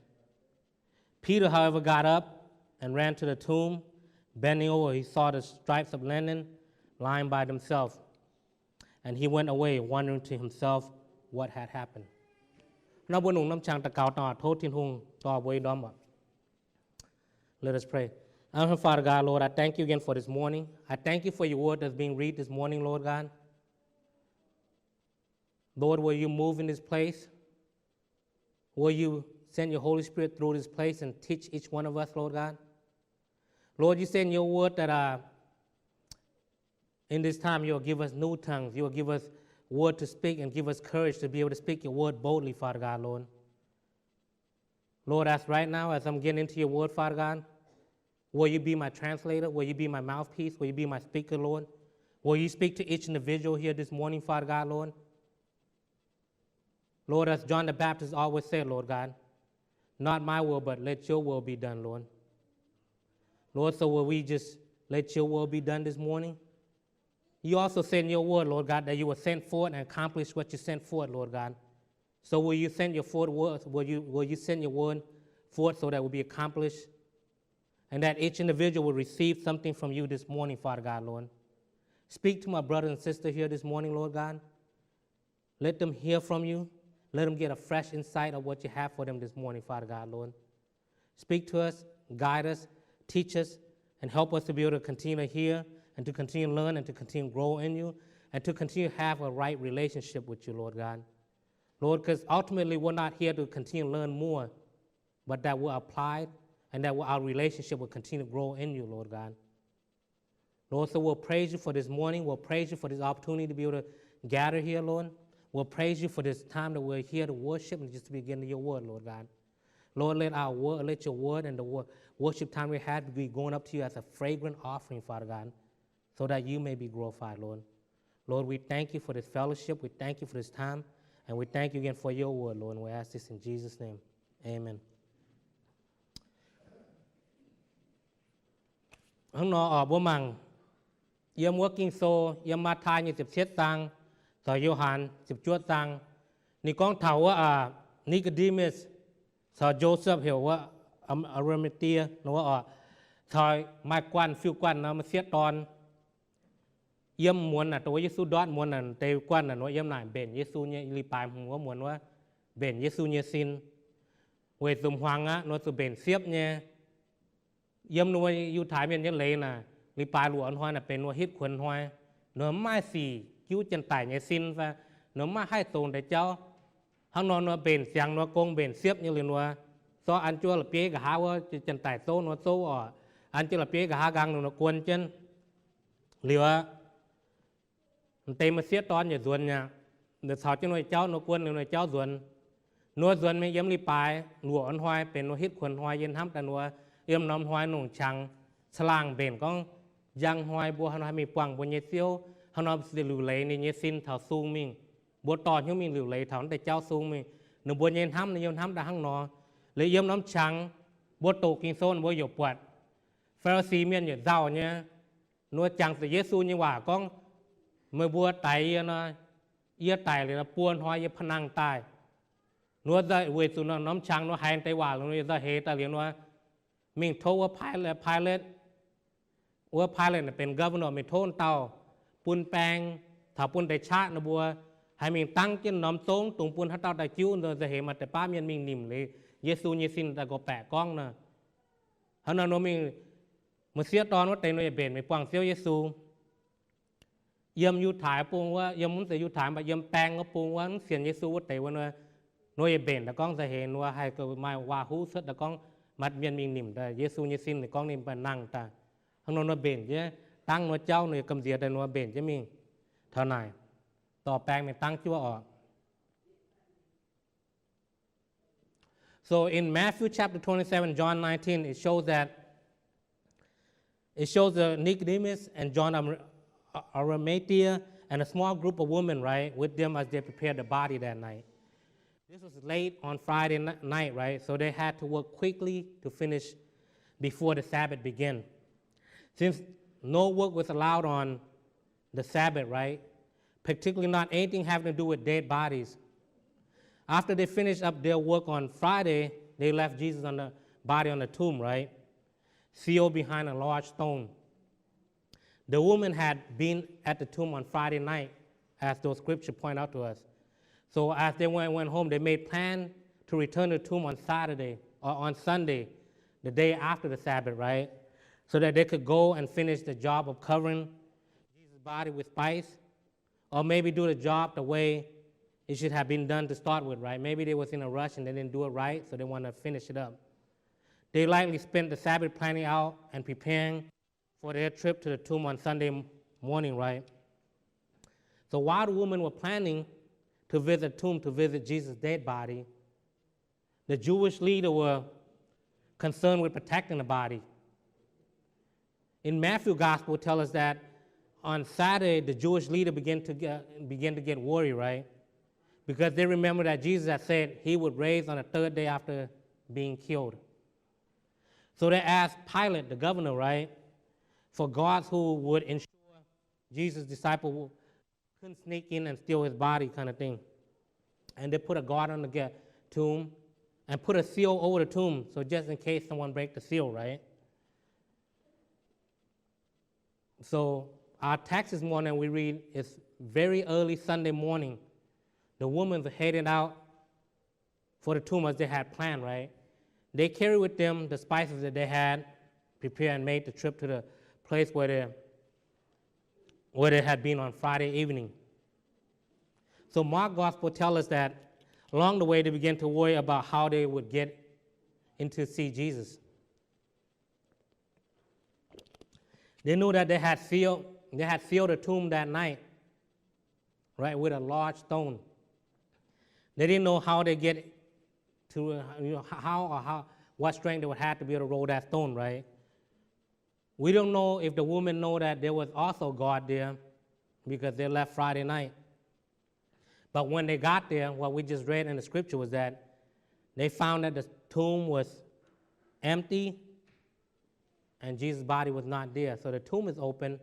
Peter, however, got up and ran to the tomb. Bending over, he saw the strips of linen lying by themselves. And he went away, wondering to himself what had happened. Nor mbuo nungx norm qangx daux gaux daaih tov Tin-Hungh dorh mbuo ih ndorm oc. Let us pray. Our Heavenly Father God, Lord, I thank you again for this morning. I thank you for your word that's being read this morning, Lord God. Lord, will you move in this place? Will you send your Holy Spirit through this place and teach each one of us, Lord God? Lord, you said in your word that uh, in this time you will give us new tongues. You will give us word to speak and give us courage to be able to speak your word boldly, Father God, Lord. Lord, as right now, as I'm getting into your word, Father God, will you be my translator? Will you be my mouthpiece? Will you be my speaker, Lord? Will you speak to each individual here this morning, Father God, Lord? Lord, as John the Baptist always said, Lord God, not my will, but let your will be done, Lord. Lord, so will we just let your will be done this morning? You also said in your word, Lord God, that you will send forth and accomplish what you sent forth, Lord God. So will you send your forth word, will you, will you send your word forth so that it will be accomplished? And that each individual will receive something from you this morning, Father God, Lord. Speak to my brother and sister here this morning, Lord God. Let them hear from you. Let them get a fresh insight of what you have for them this morning, Father God, Lord. Speak to us, guide us, teach us, and help us to be able to continue to hear and to continue to learn and to continue to grow in you and to continue to have a right relationship with you, Lord God. Lord, because ultimately we're not here to continue to learn more, but that we're applied and that our relationship will continue to grow in you, Lord God. Lord, so we'll praise you for this morning. We'll praise you for this opportunity to be able to gather here, Lord. We'll praise you for this time that we're here to worship and just to begin your word, Lord God. Lord, let our word, let your word and the wor- worship time we had be going up to you as a fragrant offering, Father God. so that you may be glorified, Lord. Lord, we thank you for this fellowship. We thank you for this time. And we thank you again for your word, Lord. And we ask this in Jesus' name. Amen. Hnangv nor oc, mbuo mangc yiem wuov Ging-Sou, yiem Matv^tai nyei ziepc cietv zaang, caux Yo^han ziepc juov zaang, ninh gorngv taux wuov Ni^ko^nde^mis caux Joseph heuc wuov Aa^ri^ma^die nor oc, caux maaih guanh fiuv-guanh nor m'sieqv dorn. Yiem muonz naaic, dongh wuov Yesu ndortv muonz naaic, deix guanh naaic nor yiem naaic mbenc Yesu nyei, Li^baaix Hmz wuov muonz wuov, mbenc Yesu nyei sin. Weic zuqc hmuangx aqv nor zuqc mbenc siepv nyei. Yiem nor Yiutai Mienh nyei leiz naaic, Li^baaix Luoqc hnoi naaic benx nor hitv kuonx hnoi. Nor mv maaih sic jiuv janx-daic nyei sin fai, nor mv maaih haih zoux deix jauv. Hnangv nor nor mbenc ziangx nor gong mbenc siepv nyei liuz nor, zorqv an jienv la'bieiv nqa'haav wuov janx-daic zouv nor zouv oc, an jienv la'bieiv nqa'haav nqaang nor nor guon jienv. Liuz aqv, m'deix m'sieqv dorn yaac nzuonx aqv, caux jienv nor jauv nor guon liuz nor jauv nzuonx. Nor nzuonx mingh yiem Li^baaix Luoqc hnoi benx nor hitv kuonx hnoi yiem hnamv daaih nor, yiem norm hnoi nongc qangx caangh laangh mbenc gorngv, njang hnoi mbuo hnangv nor haih mingh buangh mbuo nyei Ziouv, hnangv nor liuc leiz ninh nyei sin taux sung mingh. Mbuo dorh hnyouv mingh liuc leiz taux naaiv deix jauv sung mingh. Ninh mbuo nyei hnamv, ninh yiem hnamv daaih hnangv nor. Liuz yiem norm qangx, mbuo doqc Ging-Sou ninh mbuo yaac buatc Faa^li^si Mienh yaac nzauh nyei. Nor jangx zuqc Yesu nyei waac gorngv, meih mbuo daix yie nor, yie daic liuz nor buo hnoi yie pa'nangh daaih. Nor weic zuqc norm qangx nor haiz deix waac liuz nor, nzauh heix daaih liuz nor, mingh tov wuov Pilate, wuov Pilate naaic benx governor, mingh tov dauh bun baeng caux bun deix qaqv ninh mbuo haih mingh dangv jienv norm zong dungx bun haaix dauh daaih jiuv. Nzauh heix maaih deix baav mienh mingh nimc liuz Yesu nyei sin daaih gorngv-baeqc gorngv nor. Hnangv nor nor mingh m'sieqv dorn wuov deix nor yaac mbenc mingh buangh Ziouv Yesu. Yiem Yiutai bung wuov, yiem mv zeiz Yiutai mv baac yiem baeng wuov bung wuov, mv sienx Yesu wuov deix wuov nor, nor yaac mbenc daaih gorngv nzauh heix nor haih maaih waac-huv cuotv daaih gorngv maaih mienh mingh nimc daaih Yesu nyei sin, ninh gorngv ninh mv baac nangh daaih. Hnangv nor nor mbenc jienv dangv nor jauv nor yaac gamh nziex daaih nor mbenc jienv mingh taux naaic, dorh baeng mingh dangv jienv wuov oc. So in Matthew chapter twenty-seven, John nineteen, it shows that it shows the Nicodemus and John of Ar- Arimathea and a small group of women, right, with them as they prepared the body that night. This was late on Friday ni- night, right? So they had to work quickly to finish before the Sabbath began. Since no work was allowed on the Sabbath, right? Particularly not anything having to do with dead bodies. After they finished up their work on Friday, they left Jesus on the body on the tomb, right? Sealed behind a large stone. The woman had been at the tomb on Friday night, as those scriptures point out to us. So as they went, went home, they made plan to return to the tomb on Saturday or on Sunday, the day after the Sabbath, right? So that they could go and finish the job of covering Jesus' body with spice, or maybe do the job the way it should have been done to start with, right? Maybe they was in a rush and they didn't do it right, so they want to finish it up. They likely spent the Sabbath planning out and preparing for their trip to the tomb on Sunday morning, right? So while the women were planning to visit the tomb to visit Jesus' dead body, the Jewish leader were concerned with protecting the body. In Matthew gospel tell us that on Saturday, the Jewish leader began to get, began to get worried, right? Because they remember that Jesus had said he would raise on the third day after being killed. So they asked Pilate, the governor, right, for guards who would ensure Jesus' disciple couldn't sneak in and steal his body kind of thing. And they put a guard on the ga- tomb and put a seal over the tomb, so just in case someone break the seal, right? So our text this morning we read it's very early Sunday morning. The women headed out for the tomb as they had planned, right? They carried with them the spices that they had prepared and made the trip to the place where they where they had been on Friday evening. So Mark Gospel tells us that along the way they began to worry about how they would get in to see Jesus. They knew that they had sealed, they had sealed the tomb that night, right, with a large stone. They didn't know how they get to, uh, you know, h- how or how, what strength they would have to be able to roll that stone, right? We don't know if the woman know that there was also God there because they left Friday night. But when they got there, what we just read in the scripture was that they found that the tomb was empty and Jesus' body was not there. So the tomb is open,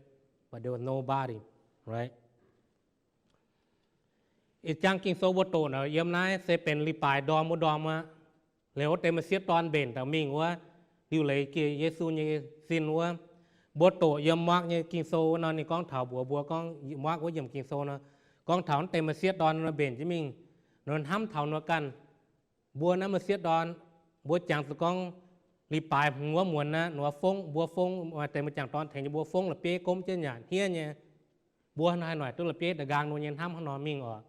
but there was no body, right? Ih jangx Ging-Sou mbuo doqc naaic yiem naaiv se benx leiz-baaix ndorm wuov ndorm aqv. Liuz wuov deix m'sieqv dorn mbenc daaih mingh wuov, liuc leiz Yesu nyei sin wuov. Mbuo doqc yiem Mark nyei Ging-Sou wuov nor, ninh gorngv taux mbuox mbuo gorngv, Mark wuov yiemc Ging-Sou nor, gorngv taux wuov deix m'sieqv dorn nor mbenc jienv mingh, nor hnamv taux nor ganh. Mbuo naaiv m'sieqv dorn, mbuo jangx zuqc gorngv leiz-baaix hmz wuov muonz aqv, nor fongv, mbuo fongv, maaih deix m'jangc dorn tengx mbuo fongv la'bieiv gomv jienv yaac hniev nyei. Mbuo haih noic duqv la'bieiv da'nqaang nor nyei hnamv hnangv nor mingh oc.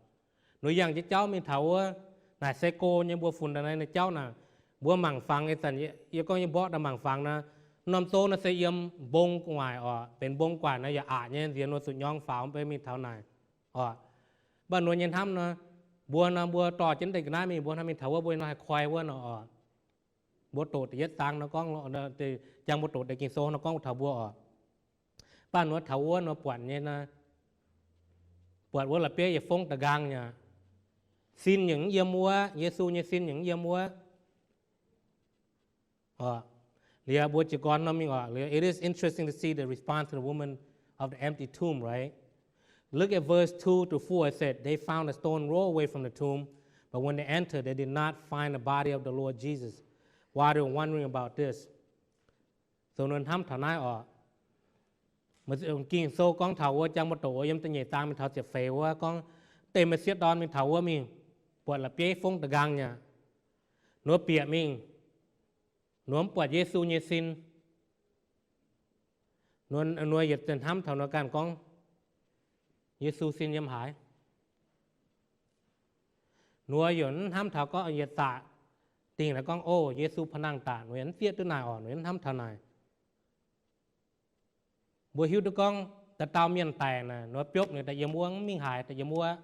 Nor yangh jienv jauv mingh taux wuov, naaic se go nyei mbuo funx daaih naaiv nyei jauv naaic, mbuo mangc fangx ih zanc yie gorngv yie mborqv daaih mangc fangx nor, norm zouv nor se yiem mbong gu'nguaaic oc, benx mbong gu'nguaaic nor yaac aqc nyei, nziex nor zuqc nyorng faaux mv bei mingh taux naaic oc. Mv baac nor nyei hnamv nor, mbuo nor mbuo dorh jienv deix ga'naaiv mingh, mbuo hnamv mingh taux wuov, mbuo nor haih koi wuov nor oc. Mbuo doqc da'yietv zaang nor gorngv, jangx mbuo doqc deix Ging-Sou nor gorngv taux mbuo oc. Mv baac nor taux wuov nor buatc nyei nor, buatc wuov la'bieiv yietc fongv da'nqaang nyei. Sin yaac mv yiem wuov, Yesu nyei sin yaac mv yiem wuov. Liuz mbuo jiez gorn nor mingh oc. Liuz, it is interesting to see the response of the woman of the empty tomb, right? Look at verse two to four. It said, they found a stone rolled away from the tomb, but when they entered, they did not find the body of the Lord Jesus. While they were wondering about this, so nor hnamv taux naaiv oc. Ging-Sou gorngv taux wuov, jangx mbuo doqc wuov yiem da'nyeic zaang mingh taux ziepc feix wuov gorngv, deix m'sieqv dorn mingh taux wuov mingh, buatc la'bieiv fongv da'nqaang nyei. Nor bieqc mingh, nor mv buatc Yesu nyei sin. Nor yietc zungv hnamv taux nor ganh gorngv, Yesu sin yiem haaix? Nor yaac mv hnamv taux gorngv yietc zaqc dingh naaic gorngv, o, Yesu pa'nangh daaih, nor yaac mv zieqv duqv naaic oc, nor yaac mv hnamv taux naaic. Mbuo hiuv duqv gorngv, da'dauh mienh daic naaic, nor biopv ninh daaih yiem wuov, mv mingh haaix daaih yiem wuov.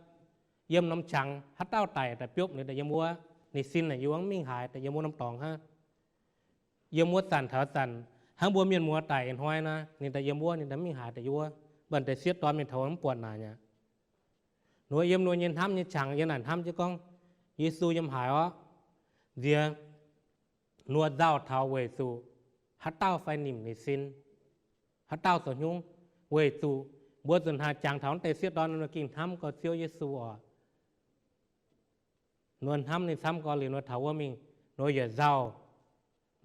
Yiem norm qangx haaix dauh daic daaih biopv ninh daaih yiem wuov, ninh sin naaic yiem wuov, mv mingh haaix daaih yiem wuov norm dorngx hnangv. Yiem wuov zanc taux zanc, hnangv mbuo mienh muoz daic ih hnoi nor, ninh daaih yiem wuov, ninh daaih mv mingh haaix daaih yiem wuov. Mv baac deix m'sieqv dorn mingh taux wuov mv buatc naaic aqv. Nor yiem nor nyei hnamv nyei qangx yiem naaic hnamv jienv gorngv, Yesu yiem haaix orqv? Nziex nor nzauh taux weic zuqc haaix dauh fai nimc ninh sin, haaix dauh zoux hnyungv, weic zuqc mbuo zuqc hnaaic jangx taux wuov deix sieqv dorn nor ging hnamv gorx Ziouv Yesu oc. Nor hnamv ninh camv gorx liuz nor taux wuov mingh, nor yietc nzauh,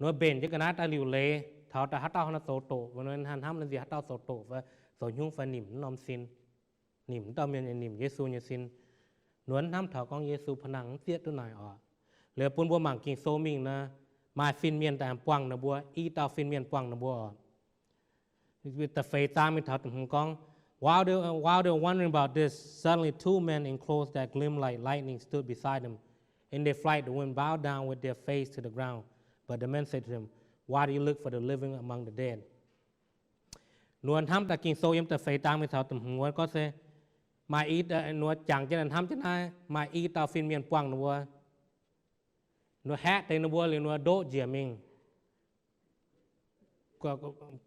nor mbenc jienv ga'naaiv daaih liuc leiz taux daaih haaix dauh nor zoux doqc, nor hnamv nor nziex haaix dauh zoux doqc fai zoux hnyungv fai nimc wuov norm sin, nimc wuov dauh mienh, nimc Yesu nyei sin. Nor hnamv taux gorngv Yesu pa'nangh mv zieqv duqv naaic oc. Liuz bun mbuo mangc Ging-Sou mingh nor, maaih fin-mienh daaih buangh ninh mbuo, i dauh fin-mienh buangh ninh mbuo oc. Da'feix zaang mingh taux da'hmz gorngv, while they, while they were wondering about this, suddenly two men in clothes that gleamed like lightning stood beside them. In their fright, the women bowed down with their face to the ground. But the men said to them, why do you look for the living among the dead? Nor hnamv daaih Ging-Sou yiem da'feix zaang mingh taux da'hmz wuov gorngv se, maaih i, nor jangx jienv hnamv jienv naaiv, maaih i dauh fin-mienh buangh ninh mbuo. Nor haeqv deix ninh mbuo liuz nor ndoqv njiec mingh.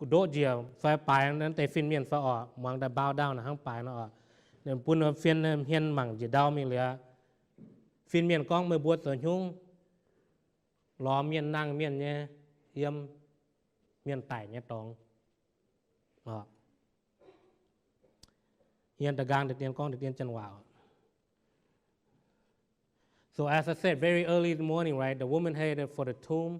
Ndoqv njiec fai baaix naaiv deix fin-mienh fai oc, muangx daaih bow down naaic hnangv baaix nor oc. Bun nor fien hmien mangc njiec ndau mingh liuz, fin-mienh gorngv, meih mbuo zoux hnyungv lorz mienh nangh mienh nyei yiem mienh daic nyei dorngx oc. Yiem da'nqaang deix dien gorngv deix dien janx waac. So as I said, very early in the morning, right, the women headed for the tomb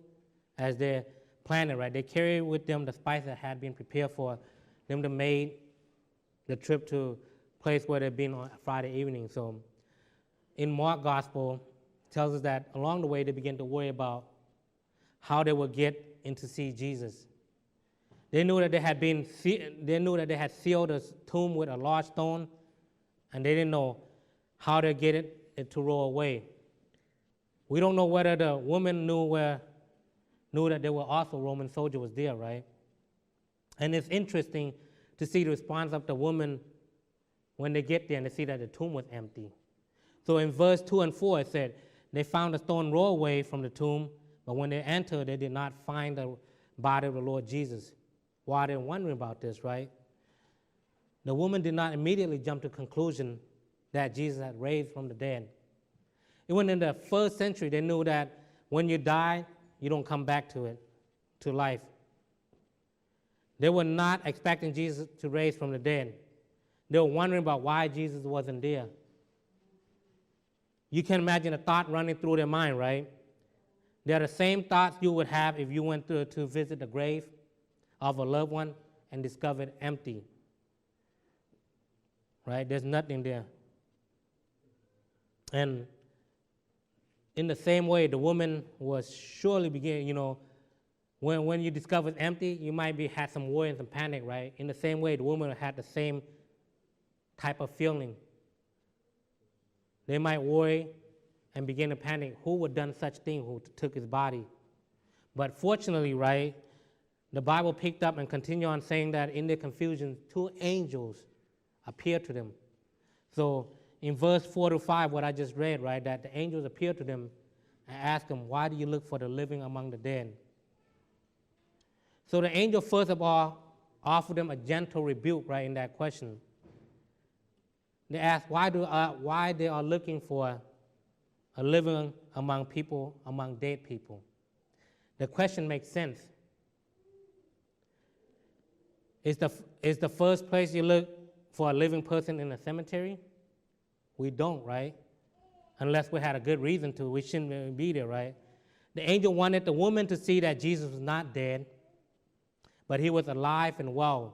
as they planned it, right? They carried with them the spice that had been prepared for them to make the trip to place where they've been on Friday evening. So in Mark Gospel tells us that along the way they began to worry about how they would get in to see Jesus. They knew that they had been, se- they knew that they had sealed the tomb with a large stone, and they didn't know how to get it, it to roll away. We don't know whether the woman knew where, knew that there were also Roman soldiers was there, right? And it's interesting to see the response of the woman when they get there and they see that the tomb was empty. So in verse two and four, it said, they found a stone rolled away from the tomb, but when they entered, they did not find the body of the Lord Jesus. while they're wondering about this, right, the woman did not immediately jump to conclusion that Jesus had raised from the dead. Even in the first century, they knew that when you die, you don't come back to it, to life. They were not expecting Jesus to raise from the dead. They were wondering about why Jesus wasn't there. You can imagine the thought running through their mind, right? They are the same thoughts you would have if you went to, to visit the grave of a loved one and discover it empty, right? There's nothing there. And in the same way, the woman was surely begin, you know, when, when you discover it's empty, you might be, had some worry and some panic, right? In the same way, the woman had the same type of feeling. They might worry and begin to panic. Who would done such thing, who took his body? But fortunately, right, the Bible picked up and continued on saying that in their confusion, two angels appeared to them. So in verse four to five, what I just read, right, that the angels appeared to them and asked them, "Why do you look for the living among the dead?" So the angel, first of all, offered them a gentle rebuke, right, in that question. They asked why, do, uh, why they are looking for a living among people, among dead people. The question makes sense. Is the, is the first place you look for a living person in a cemetery? We don't, right? Unless we had a good reason to, we shouldn't be there, right? The angel wanted the woman to see that Jesus was not dead, but he was alive and well.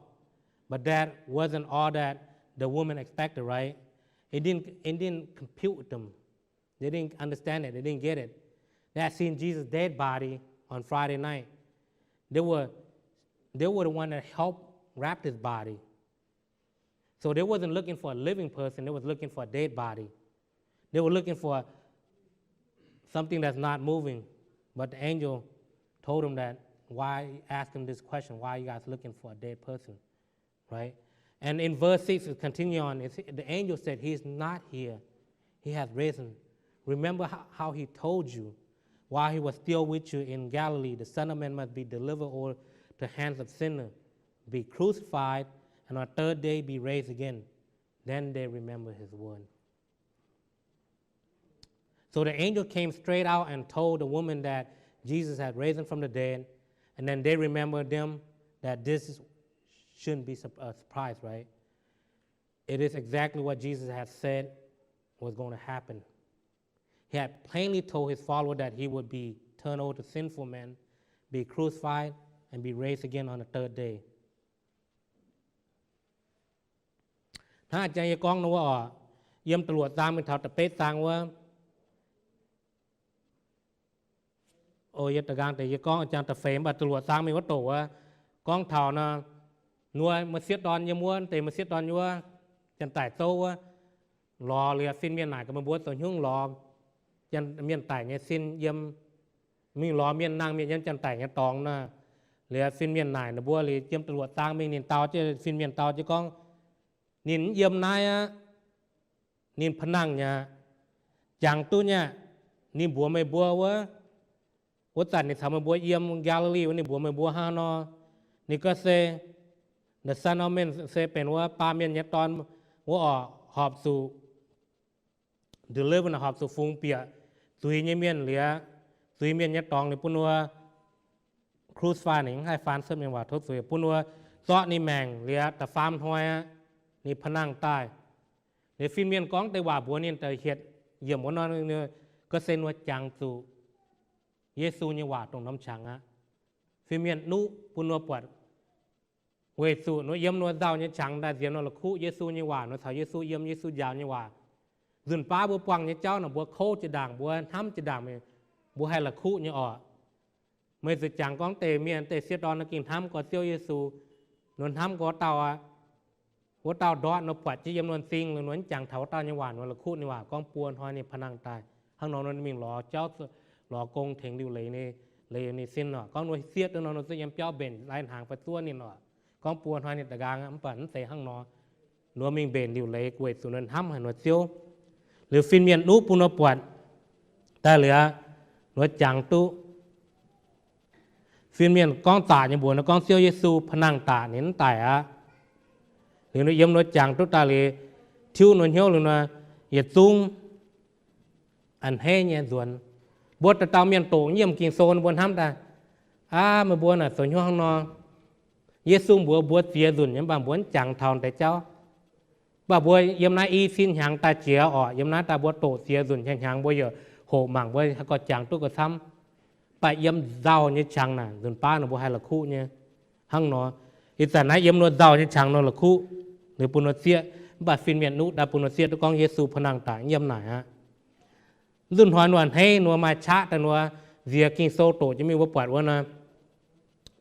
But that wasn't all that the woman expected, right? It didn't, it didn't compute with them. They didn't understand it. They didn't get it. They had seen Jesus' dead body on Friday night. They were, they were the one that helped wrap his body. So they wasn't looking for a living person. They was looking for a dead body. They were looking for something that's not moving. But the angel told them that, why, asked them this question, "Why are you guys looking for a dead person?" Right? And in verse six, it continue on. It's, the angel said, "He is not here. He has risen. Remember how, how he told you while he was still with you in Galilee, the Son of Man must be delivered over to hands of sinners, be crucified, and on third day be raised again." Then they remember his word. So the angel came straight out and told the woman that Jesus had risen from the dead, and then they remembered them that this is, shouldn't be sup-, a surprise, right? It is exactly what Jesus had said was going to happen. He had plainly told his follower that he would be turned over to sinful men, be crucified, and be raised again on the third day. Hnangv jang yie gorngv nor wuov oc, yiem da'luoqc zaang mingh taux da'betv zaang wuov, o, yie da'nqaang deix yie gorngv jang da'feix, mv baac da'luoqc zaang mingh wuov doqc wuov, gorngv taux nor, nduov m'sieqv dorn yiem wuov deix, m'sieqv dorn yiem wuov, janx-daic zouv wuov, lorz liuz fin-mienh naaic gaax meih mbuo zoux haaix nyungc lorz mienh daic nyei sin yiem, mingh lorz mienh nangh mienh yiem janx-daic nyei dorngx nor. Liuz fin-mienh naaic ninh mbuo liuz yiem da'luoqc zaang mingh ninh dau jienv, fin-mienh dau jienv gorngv, ninh mv yiem naaiv aqv. Ninh pa'nangh nyei aqv. Jangx duqv nyei aqv. Ninh mbuox meih mbuo wuov, wuov zanc ninh caux meih mbuo yiem Gaa^li^li wuov, ninh mbuox meih mbuo hnangv nor. Ninh gorngv se, the Son of Man se benx wuov baamh mienh nyei dorn wuov oc, horpc zuqc deliver, horpc zuqc fungx bieqc zuiz nyei mienh liuz, zuiz mienh nyei dorngx liuz bun wuov crucify, ninh mv haih faan cuotv mienh waac tov zuiz, bun wuov zorqv ninh maengc liuz da'faam hnoi aqv, ninh pa'nangh daaih. Liuz fin-mienh gorngv deix waac mbuox ninh daaih hietc yiemc wuov nor, gorngv se nduov jangx zuqc Yesu nyei waac dongh norm qangx aqv. Fin-mienh nuqv bun nduov buatc, weic zuqc nduov yiem nduov nzauh nyei qangx daaih nziex nduov la'kuqv Yesu nyei waac, nduov caux Yesu yiem, Yesu njaaux nyei waac. Nzunc baav mbuo buangh nyei jauv naaic mbuo kouv jiex ndaangc, mbuo hnamv jiex ndaangc, mbuo haih la'kuqv nyei oc. Meih zuqc jangx gorngv deix mienh, deix sieqv dorn nor ging hnamv gorx Ziouv Yesu, nduov hnamv gorx dauh aqv. Wuov dauh ndortv nor buatc jienv yiem nduov m'zing, nduov mv jangx taux wuov dauh nyei waac, nduov la'kuqv ninh waac, gorngv buo hnoi ninh pa'nangh daaih. Hnangv nor nduov mingh lorz jauv, lorz gong tengx liuc leiz, leiz ninh sin oc. Gorngv nduov sieqv duqv nor nduov zungv yiem biauv mbenc lai-hnaangx fai zuov ninh oc. Gorngv buo hnoi ninh da'nqaang, mv baac mv zeiz hnangv nor. Nduov mingh mbenc liuc leiz weic zuqc nduov hnamv haic nduov Ziouv. Liuz fin-mienh nuqv bun nduov buatc daaih liuz, nduov jangx duqv. Fin-mienh gorngv zaqc nyei mbuox ninh gorngv Ziouv Yesu pa'nangh daaih ninh mv daic aqv. Liuz nor yiem nor jangx duqv daaih liuz, tiuv nor hnyouv liuz nor, yietc zungv a'hneiv nyei nzuonx. Mbuo dauh dauh mienh doqc yiem Ging-Sou mbuo hnamv daaih, aav, meih mbuo naaic zoux hnyouv hnangv nor. Yesu mbuox mbuo ziex nzunc nyei, mv baac mbuo mv jangx taux deix jauv. Mv baac mbuo yiem naaiv i sin hnyangx daaih jiex orqc, yiem naaiv daaih mbuo doqc ziex nzunc hnyangx, mbuo yaac hoqc mangc mbuo haih gorngv jangx duqv gauh camv. Mv baac yiem nzauh nyei qangx naaic nzunc baav nor mbuo haih la'kuqv nyei. Hnangv nor, ih zanc naaiv yiem nor nzauh nyei qangx nor la'kuqv, liuz bun nor zieqv, mv baac fin-mienh nuqv daaih bun nor zieqv duqv gorngv Yesu pa'nangh daaih yiem naaic aqv. Nzunc hnoi nor a'hneiv nor maaih qaqv daaih nor, nziex Ging-Sou doqc jienv mingh mbuo buatc wuov nor,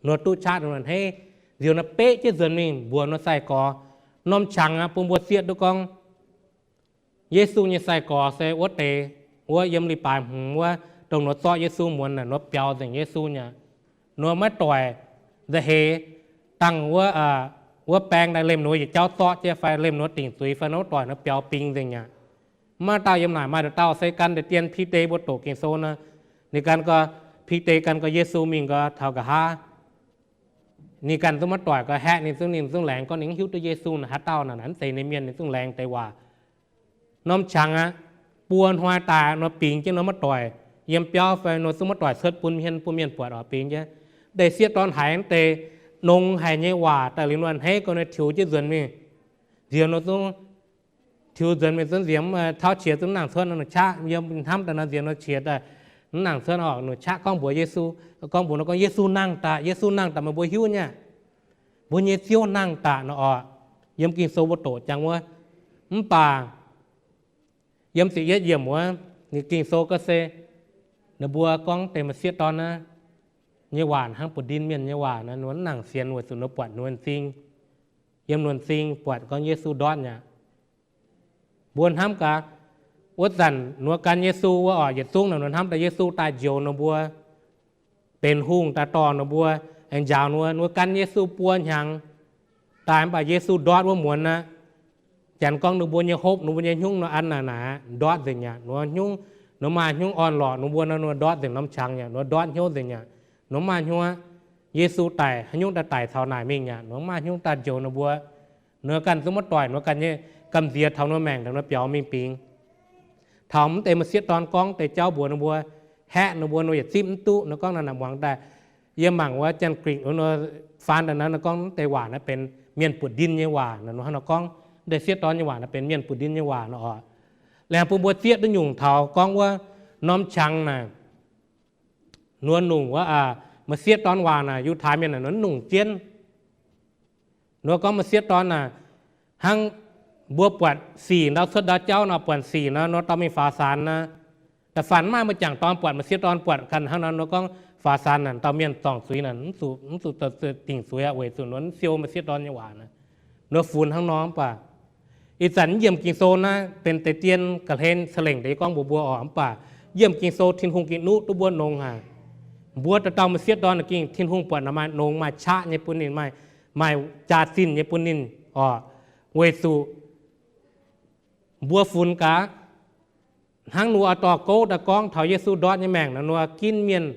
nor duqv qaqv daaih nor a'hneiv, nziex nor beqv jienv nzuonx mingh mbuox nor sai-gorx, norm qangx aqv, bun mbuo zieqv duqv gorngv Yesu nyei sai-gorx se wuov deix, wuov yiem Li-Baaix Hmz wuov, dongh nor zorqv Yesu muonz naaic nor biaux nzengc Yesu nyei aqv. Nor maiv doic, nza'heix dangh wuov, wuov baeng daaih lemh nor yietc jauv zorqv jienv fai lemh nor dingc zuiz fai nor maiv doic nor biaux bingx nzengc nyei aqv. Mv maaih dauh yiem naaic, maaih dauh dauh se gan deix dien Bide mbuo doqc Ging-Sou nor, ninh gan gau, Bide gan gau Yesu mingh gau taux nqa'haav, ninh ganh zungv maiv doic gau, haeqv ninh zungv, ninh zungv laengz gorngv ninh mv hiuv duqv Yesu naaic haaix dauh naaic, naaic mv zeiz ninh mienh, ninh zungv laengz deix waac. Norm qangx aqv, buo hnoi daaih nor bingx jienv nor maiv doic yiem biauv fai nor zungv maiv doic cuotv bun hmien bun mienh buatc oc, bingx jienv. Deix sieqv dorn haiz deix nongx haic nyei waac daaih liuz nor a'hneiv gau nor tiux jienv nzuonx mingh. Nziex nor zungv tiux nzuonx mingh zungv nziex mv tauv qiex zungv nangc cuotv nor, qaqv yiem hnamv daaih nor nziex nor qiex daaih mv nangc cuotv oc. Nor qaqv gorngv mbuox Yesu, gorngv mbuox nor gorngv, Yesu nangh daaih, Yesu nangh daaih, meih mbuo hiuv nyei aqv. Mbuo nyei Ziouv nangh daaih nor oc. Yiem Ging-Sou mbuo doqc jangx wuov. Mv baac yiem ziepc yietv yiemc wuov, ninh Ging-Sou gorngv se, ninh mbuo gorngv deix m'sieqv dorn naaiv nyei waac hnangv buoz-ndin mienh nyei waac naaic, nor mv nangc sienx weic zuqc nor buatc nor m'zing, yiem nor m'zing buatc gorngv Yesu ndortv nyei aqv. Mbuo hnamv gaax, wuov zanc nor gan Yesu wuov oc, yietc zungv naaic nor hnamv daaih Yesu daaih njoux ninh mbuo, benx hungh daaih dorh ninh mbuo, aengx njaaux ninh mbuo, nor gan Yesu buo hnyangx daaih, mv baac Yesu ndortv wuov muonz aqv. Janx gorngv ninh mbuo nyei hopv, ninh mbuo nyei hnyungv nor an naaic naaic ndortv nzengc aqv. Nor hnyungv, nor maaih hnyungv orn-lorqc ninh mbuo nor, nor ndortv nzengc norm qangx aqv, nor ndortv hnyouv nzengc aqv. Nor maaih hnyouv, Yesu daic haaix nyungc daaih daic caux naaic mingh aqv, nor maaih hnyungv daaih njoux ninh mbuo. Nor ganh zungv maiv doic, nor ganh nyei gamh nziex taux nor maengc daaih nor biaux mingh bingx. Taux mv deix m'sieqv dorn gorngv deix jauv mbuox ninh mbuo, haeqv ninh mbuo nor yietc zipv mv duqv. Nor gorngv naaic muangx daaih, yie mangc wuov Janx-Grik nor faan daaih naaiv nor gorngv mv deix waac naaiv benx mienh buoz-ndin nyei waac nor, hnangv nor gorngv mv deix sieqv dorn nyei waac naaiv benx mienh buoz-ndin nyei waac nor oc. Laengz bun mbuo zieqv duqv nyungc taux gorngv wuov norm qangx naaic, nor nungc wuov, m'sieqv dorn waac naaic Yiutai mienh naaic nor nungc jienv. Nor gorngv m'sieqv dorn naaic, hnangv mbuo buatc sic ndau cuotv ndau jauv nor, buatc sic nor, nor dorh mingh faaux saanx nor, da'faanh maaih m'jangc dorn buatc m'sieqv dorn buatc ganh hnangv nor, nor gorngv faaux saanx naaic dauh mienh zorngc zuiz naaic mv zuqc, mv zuqc dingc zuiz aqv, weic zuqc nor mv siou m'sieqv dorn nyei waac naaic, nor funx hnangv nor. Mv baac ih zanc yiem Ging-Sou naaiv benx deix dien ga'hlen ca'lengc deix gorngv mbuox mbuo oc. Mv baac yiem Ging-Sou Tin-Hungh gengh nuqv duqv mbuo nongx haic. Mbuo dauh dauh m'sieqv dorn gengh Tin-Hungh buatc naaic maaih nongx, maaih qaqv nyei bun ninh, maaih, maaih jaax-zinh nyei bun ninh oc. Weic zuqc mbuo funx gaax, hnangv nor oix dorh gouv daaih gorngv taux Yesu ndortv nyei maengc naaic nor, ginv mienh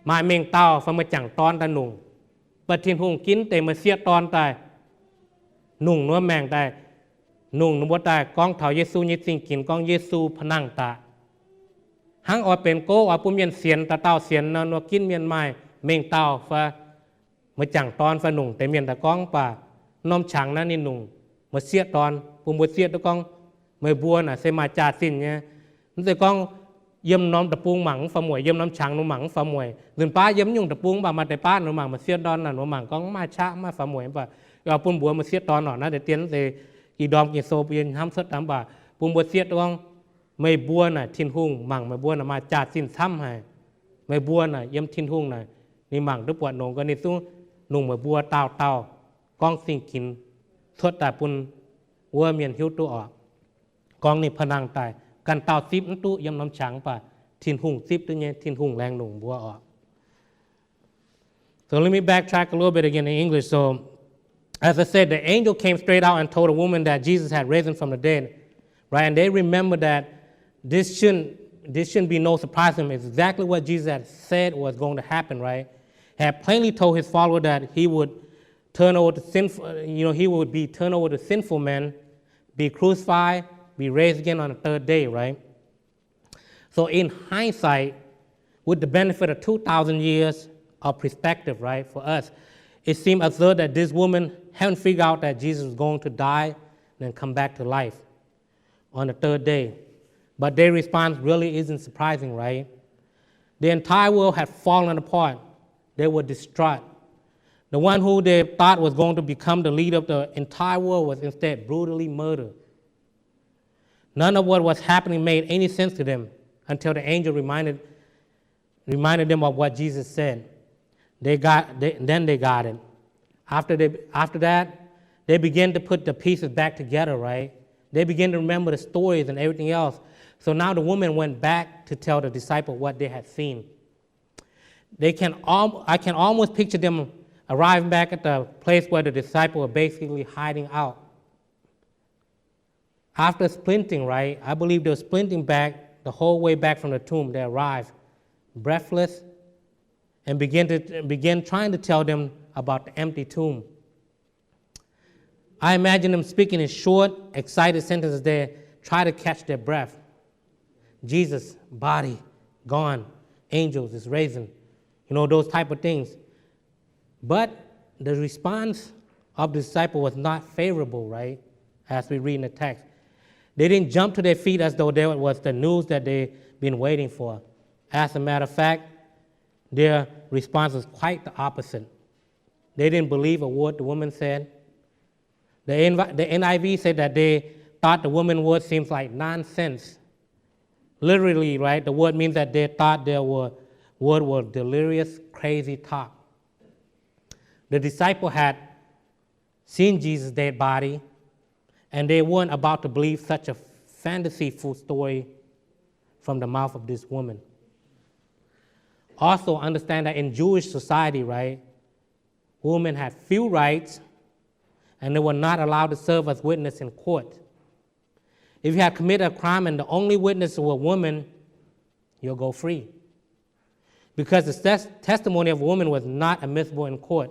maaih mengh dauh fai m'jangc dorn daaih nungc. Mv baac Tin-Hungh ginv deix m'sieqv dorn daaih nungc nor maengc daaih, nungc ninh mbuo daaih gorngv taux Yesu nyei zingh ginx gorngv Yesu pa'nangh daaih. Hnangv oix benx gouv oix bun mienh sienx, dauh dauh sienx nor, nor ginv mienh maaih mengh dauh fai m'jangc dorn fai nungc deix mienh daaih gorngv. Mv baac norm qangx naaiv ninh nungc m'sieqv dorn, bun mbuo zieqv duqv gorngv meih mbuo naaic se maaih jaax-zinh nyei. Mv zeiz gorngv yiem norm deic-bung mangc mv faaux mueic, yiem norm qangx nor mangc mv faaux mueic. Nzunc baav yiem nyungc deic-bung mv baac maaih deix baav nor mangc m'sieqv dorn naaic, nor mangc gorngv mv maaih qaqv, mv maaih faaux mueic. Mv baac oix bun mbuox m'sieqv dorn oc, naaiv deix dien mv zeiz ih ndorm Ging-Sou bun yie hnamv cuotv daaih, mv baac bun mbuo zieqv duqv gorngv meih mbuo naaic Tin-Hungh mangc meih mbuo naaic maaih jaax-zinh camv haic. Meih mbuo naaic yiem Tin-Hungh naaic ninh mangc duqv buatc nongx gau, ninh zungv nungc meih mbuo dauh dauh gorngv zingh ginx cuotv daaih bun wuov mienh hiuv duqv oc. Gorngv ninh pa'nangh daaih, ganh dauh zipv mv duqv yiem norm qangx, mv baac Tin-Hungh zipv duqv nyei. Tin-Hungh laengz nungc mbuo oc. So let me backtrack a little bit again in English. So, as I said, the angel came straight out and told the woman that Jesus had risen from the dead, right? And they remember that this shouldn't, this shouldn't be no surprise to them. It's exactly what Jesus had said was going to happen, right? had plainly told his follower that he would turn over to sinful, you know, he would be turned over to sinful men, be crucified, be raised again on the third day, right? So in hindsight, with the benefit of two thousand years of perspective, right, for us, it seemed absurd that this woman hadn't figured out that Jesus was going to die and then come back to life on the third day. But their response really isn't surprising, right? The entire world had fallen apart. They were distraught. The one who they thought was going to become the leader of the entire world was instead brutally murdered. None of what was happening made any sense to them until the angel reminded, reminded them of what Jesus said. They got, they, then they got it. After, they, after that, they began to put the pieces back together, right? They began to remember the stories and everything else. So now the woman went back to tell the disciple what they had seen. They can al- I can almost picture them arriving back at the place where the disciple were basically hiding out. After sprinting, right? I believe they were sprinting back the whole way back from the tomb. They arrived breathless and began to began trying to tell them about the empty tomb. I imagine them speaking in short, excited sentences. They try to catch their breath. Jesus, body, gone. Angels, is risen. You know, those type of things. But the response of the disciple was not favorable, right? As we read in the text. They didn't jump to their feet as though there was the news that they've been waiting for. As a matter of fact, their response was quite the opposite. They didn't believe a word the woman said. The, N- the N I V said that they thought the woman word seems like nonsense. Literally, right, the word means that they thought their word, word was delirious, crazy talk. The disciple had seen Jesus' dead body, and they weren't about to believe such a fantasyful story from the mouth of this woman. Also, understand that in Jewish society, right, women had few rights, and they were not allowed to serve as witness in court. If you had committed a crime and the only witness were women, you'll go free. Because the tes- testimony of a woman was not admissible in court.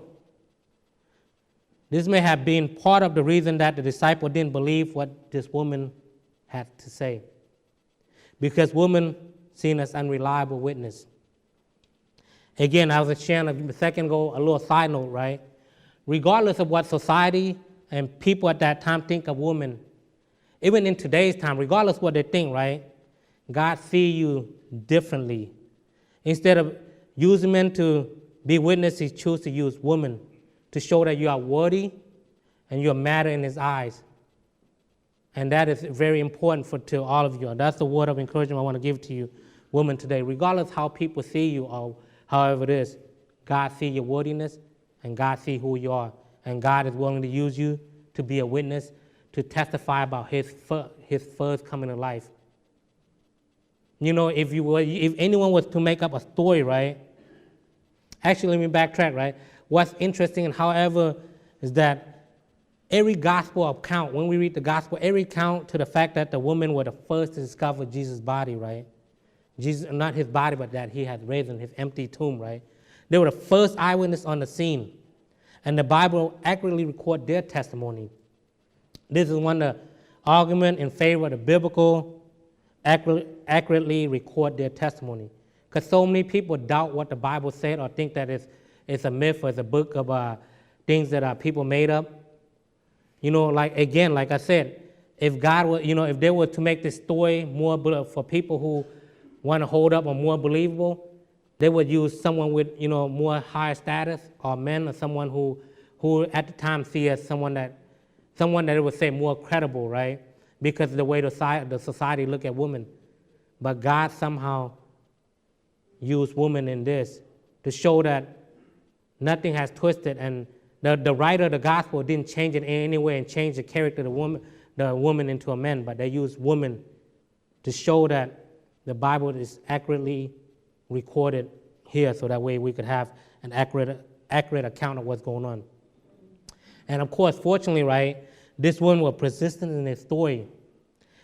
This may have been part of the reason that the disciple didn't believe what this woman had to say. Because women seen as unreliable witness. Again, I was sharing a second ago, a little side note, right? Regardless of what society and people at that time think of women, even in today's time, regardless what they think, right? God see you differently. Instead of using men to be witness, he choose to use women to show that you are worthy and you matter in his eyes. And that is very important for to all of you. And that's the word of encouragement I want to give to you, women, today. Regardless how people see you or however it is, God see your worthiness and God see who you are. And God is willing to use you to be a witness, to testify about his, fir- his first coming to life. You know, if you were, if anyone was to make up a story, right? Actually, let me backtrack, right? What's interesting, however, is that every gospel account, when we read the gospel, every account to the fact that the women were the first to discover Jesus' body, right? Jesus, not his body, but that he had raised in his empty tomb, right? They were the first eyewitness on the scene. And the Bible accurately record their testimony. This is one of the argument in favor of the biblical, accurate, accurately record their testimony. Because so many people doubt what the Bible said or think that it's, it's a myth or it's a book of uh, things that uh, people made up. You know, like again, like I said, if God were, you know, if they were to make this story more bel- for people who want to hold up or more believable, they would use someone with, you know, more higher status or men or someone who, who at the time see as someone that, someone that they would say more credible, right? Because of the way the, sci- the society look at women. But God somehow used women in this to show that nothing has twisted, and the, the writer of the gospel didn't change it in any way and change the character of the woman, the woman into a man, but they used women to show that the Bible is accurately recorded here, so that way we could have an accurate, accurate account of what's going on. And of course, fortunately, right, this woman was persistent in his story.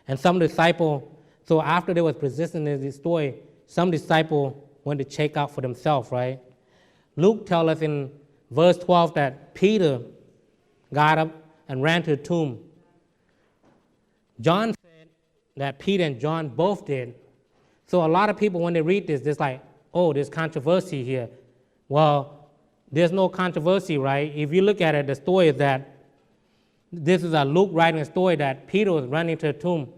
And some disciple, so after they was persistent in this story, some disciple went to check out for themselves, right? Luke tells us in verse twelve that Peter got up and ran to the tomb. John said that Peter and John both did. So a lot of people, when they read this, it's like, oh, there's controversy here. Well, there's no controversy, right? If you look at it, the story is that this is a Luke writing a story that Peter was running to the tomb.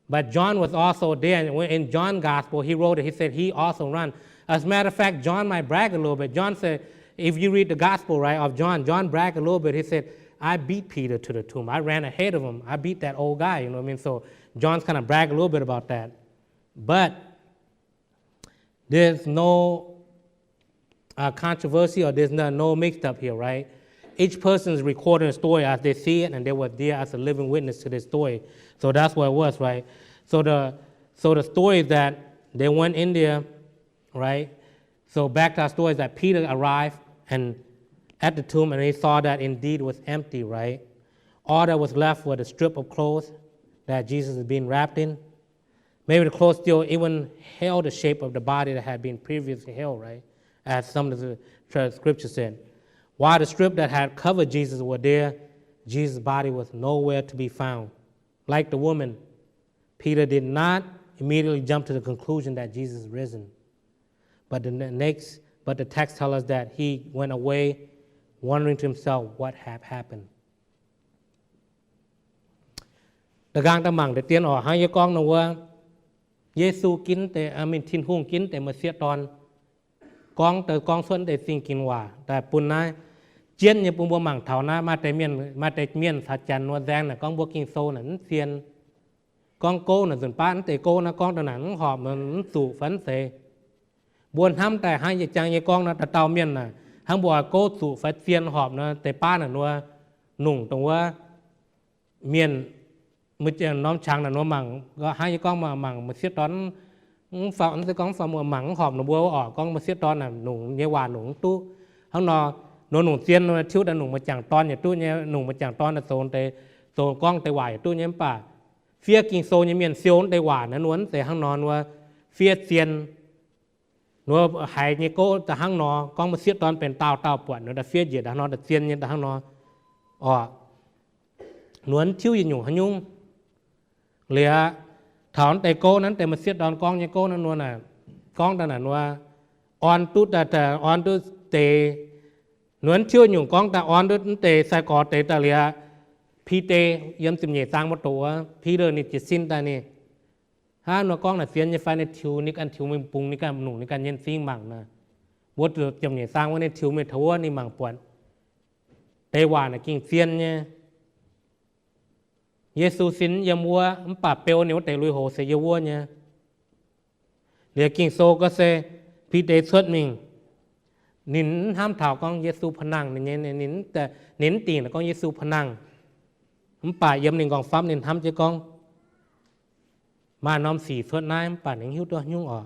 But John was also there. And when, in John's gospel, he wrote it, he said he also ran. As a matter of fact, John might brag a little bit. John said, if you read the gospel, right, of John, John bragged a little bit. He said, I beat Peter to the tomb. I ran ahead of him. I beat that old guy, you know what I mean? So John's kind of brag a little bit about that. But there's no uh, controversy or there's no, no mixed up here, right? Each person is recording a story as they see it, and they were there as a living witness to this story. So that's what it was, right? So the so the story is that they went in there, right? So back to our story is that Peter arrived and at the tomb, and he saw that indeed it was empty, right? All that was left was a strip of clothes that Jesus had been wrapped in. Maybe the clothes still even held the shape of the body that had been previously held, right? As some of the tra- scriptures said. While the strip that had covered Jesus was there, Jesus' body was nowhere to be found. Like the woman, Peter did not immediately jump to the conclusion that Jesus is risen. But the ne- next, but the text tells us that he went away, wondering to himself what had happened. Da'nqaang da'mangc deix dien oc, hnangv yie gorngv nor wuov, Yesu ginv deix, mingh Tin-Hungh ginv deix m'sieqv dorn, gorngv deix gorngv cuotv deix zingh ginx waac daaih bun naaiv jienv nyei bun mbuo mangc taux naaiv maaih deix mienh, maaih deix mienh caux janx nor nzaeng naaic gorngv mbuo Ging-Sou naaic mv zien. Gorngv gouv naaic nzunc baav mv deix gouv naaiv gorngv daaih naaic mv horpc, mv zuqc fai mv zeiz. Mbuo hnamv daaih hnangv yie jangx nyei gorngv nor, dauh dauh mienh naaic hnangv mbuo oix gouv zuqc fai zien horpc nor, deix baav naaic nor, nungc dongh wuov mienh norm qangx naaic nor mangc, hnangv yie gorngv mangc m'sieqv dorn, mv gorngv mangc mv horpc nor mbuo oc, gorngv m'sieqv dorn naaic nungc nyei waac nungc mv duqv. Hnangv nor, nor nungc zien nor tiuv daaih nungc m'jangc dorn yietc duqv nyei, nungc m'jangc dorn naaic zoux deix, zoux gorngv deix waac yietc duqv nyei mv baac fiev Ging-Sou nyei mienh siou deix waac naaiv nor mv zeiz hnangv nor, nor fiev zien. Nor haiz nyei gouv da'hnangv nor, gorngv m'sieqv dorn benx daauh dauh buatc nor, da'fiev njiec da'hnangv nor, da'zien nyei da'hnangv nor oc. Nor tiuv yietc nyungc haaix nyungc. Liuz, taux naaiv deix gouv naaiv deix m'sieqv dorn gorngv nyei gouv naaiv nor naaic, gorngv daaih naaic nor, orn duqv daaih, orn duqv deix, nor tiuv nyungc gorngv daaih orn duqv naaiv deix sai-gorx deix daaih liuz, Bide yiem ziepc nyeic zaang mbuo doqc wuov, Bide ninh jiez sin daaih ninh, hnangv nor gorngv naaic zien nyei fai, ninh tiux ninh ganh tiux mingh bungx ninh ganh nungc ninh ganh nyei m'zing mangc naaic. Mbuo ziepc nyeic zaang wuov ninh tiux mingh taux wuov ninh mangc buatc deix waac naaic ging zien nyei. Yesu sin yiem wuov mv baac beu ninh wuov deix lui-houx se yiem wuov nyei. Liuz Ging-Sou gorngv se Bide cuotv mingh, ninh mv hnamv taux gorngv Yesu pa'nangh, ninh, ninh mv dingc gorngv Yesu pa'nangh. Mv baac yiem ninh nqorngv-famv ninh hnamv jienv gorngv maaih norm sic cuotv naaiv mv baac ninh mv hiuv duqv haaix nyungc oc.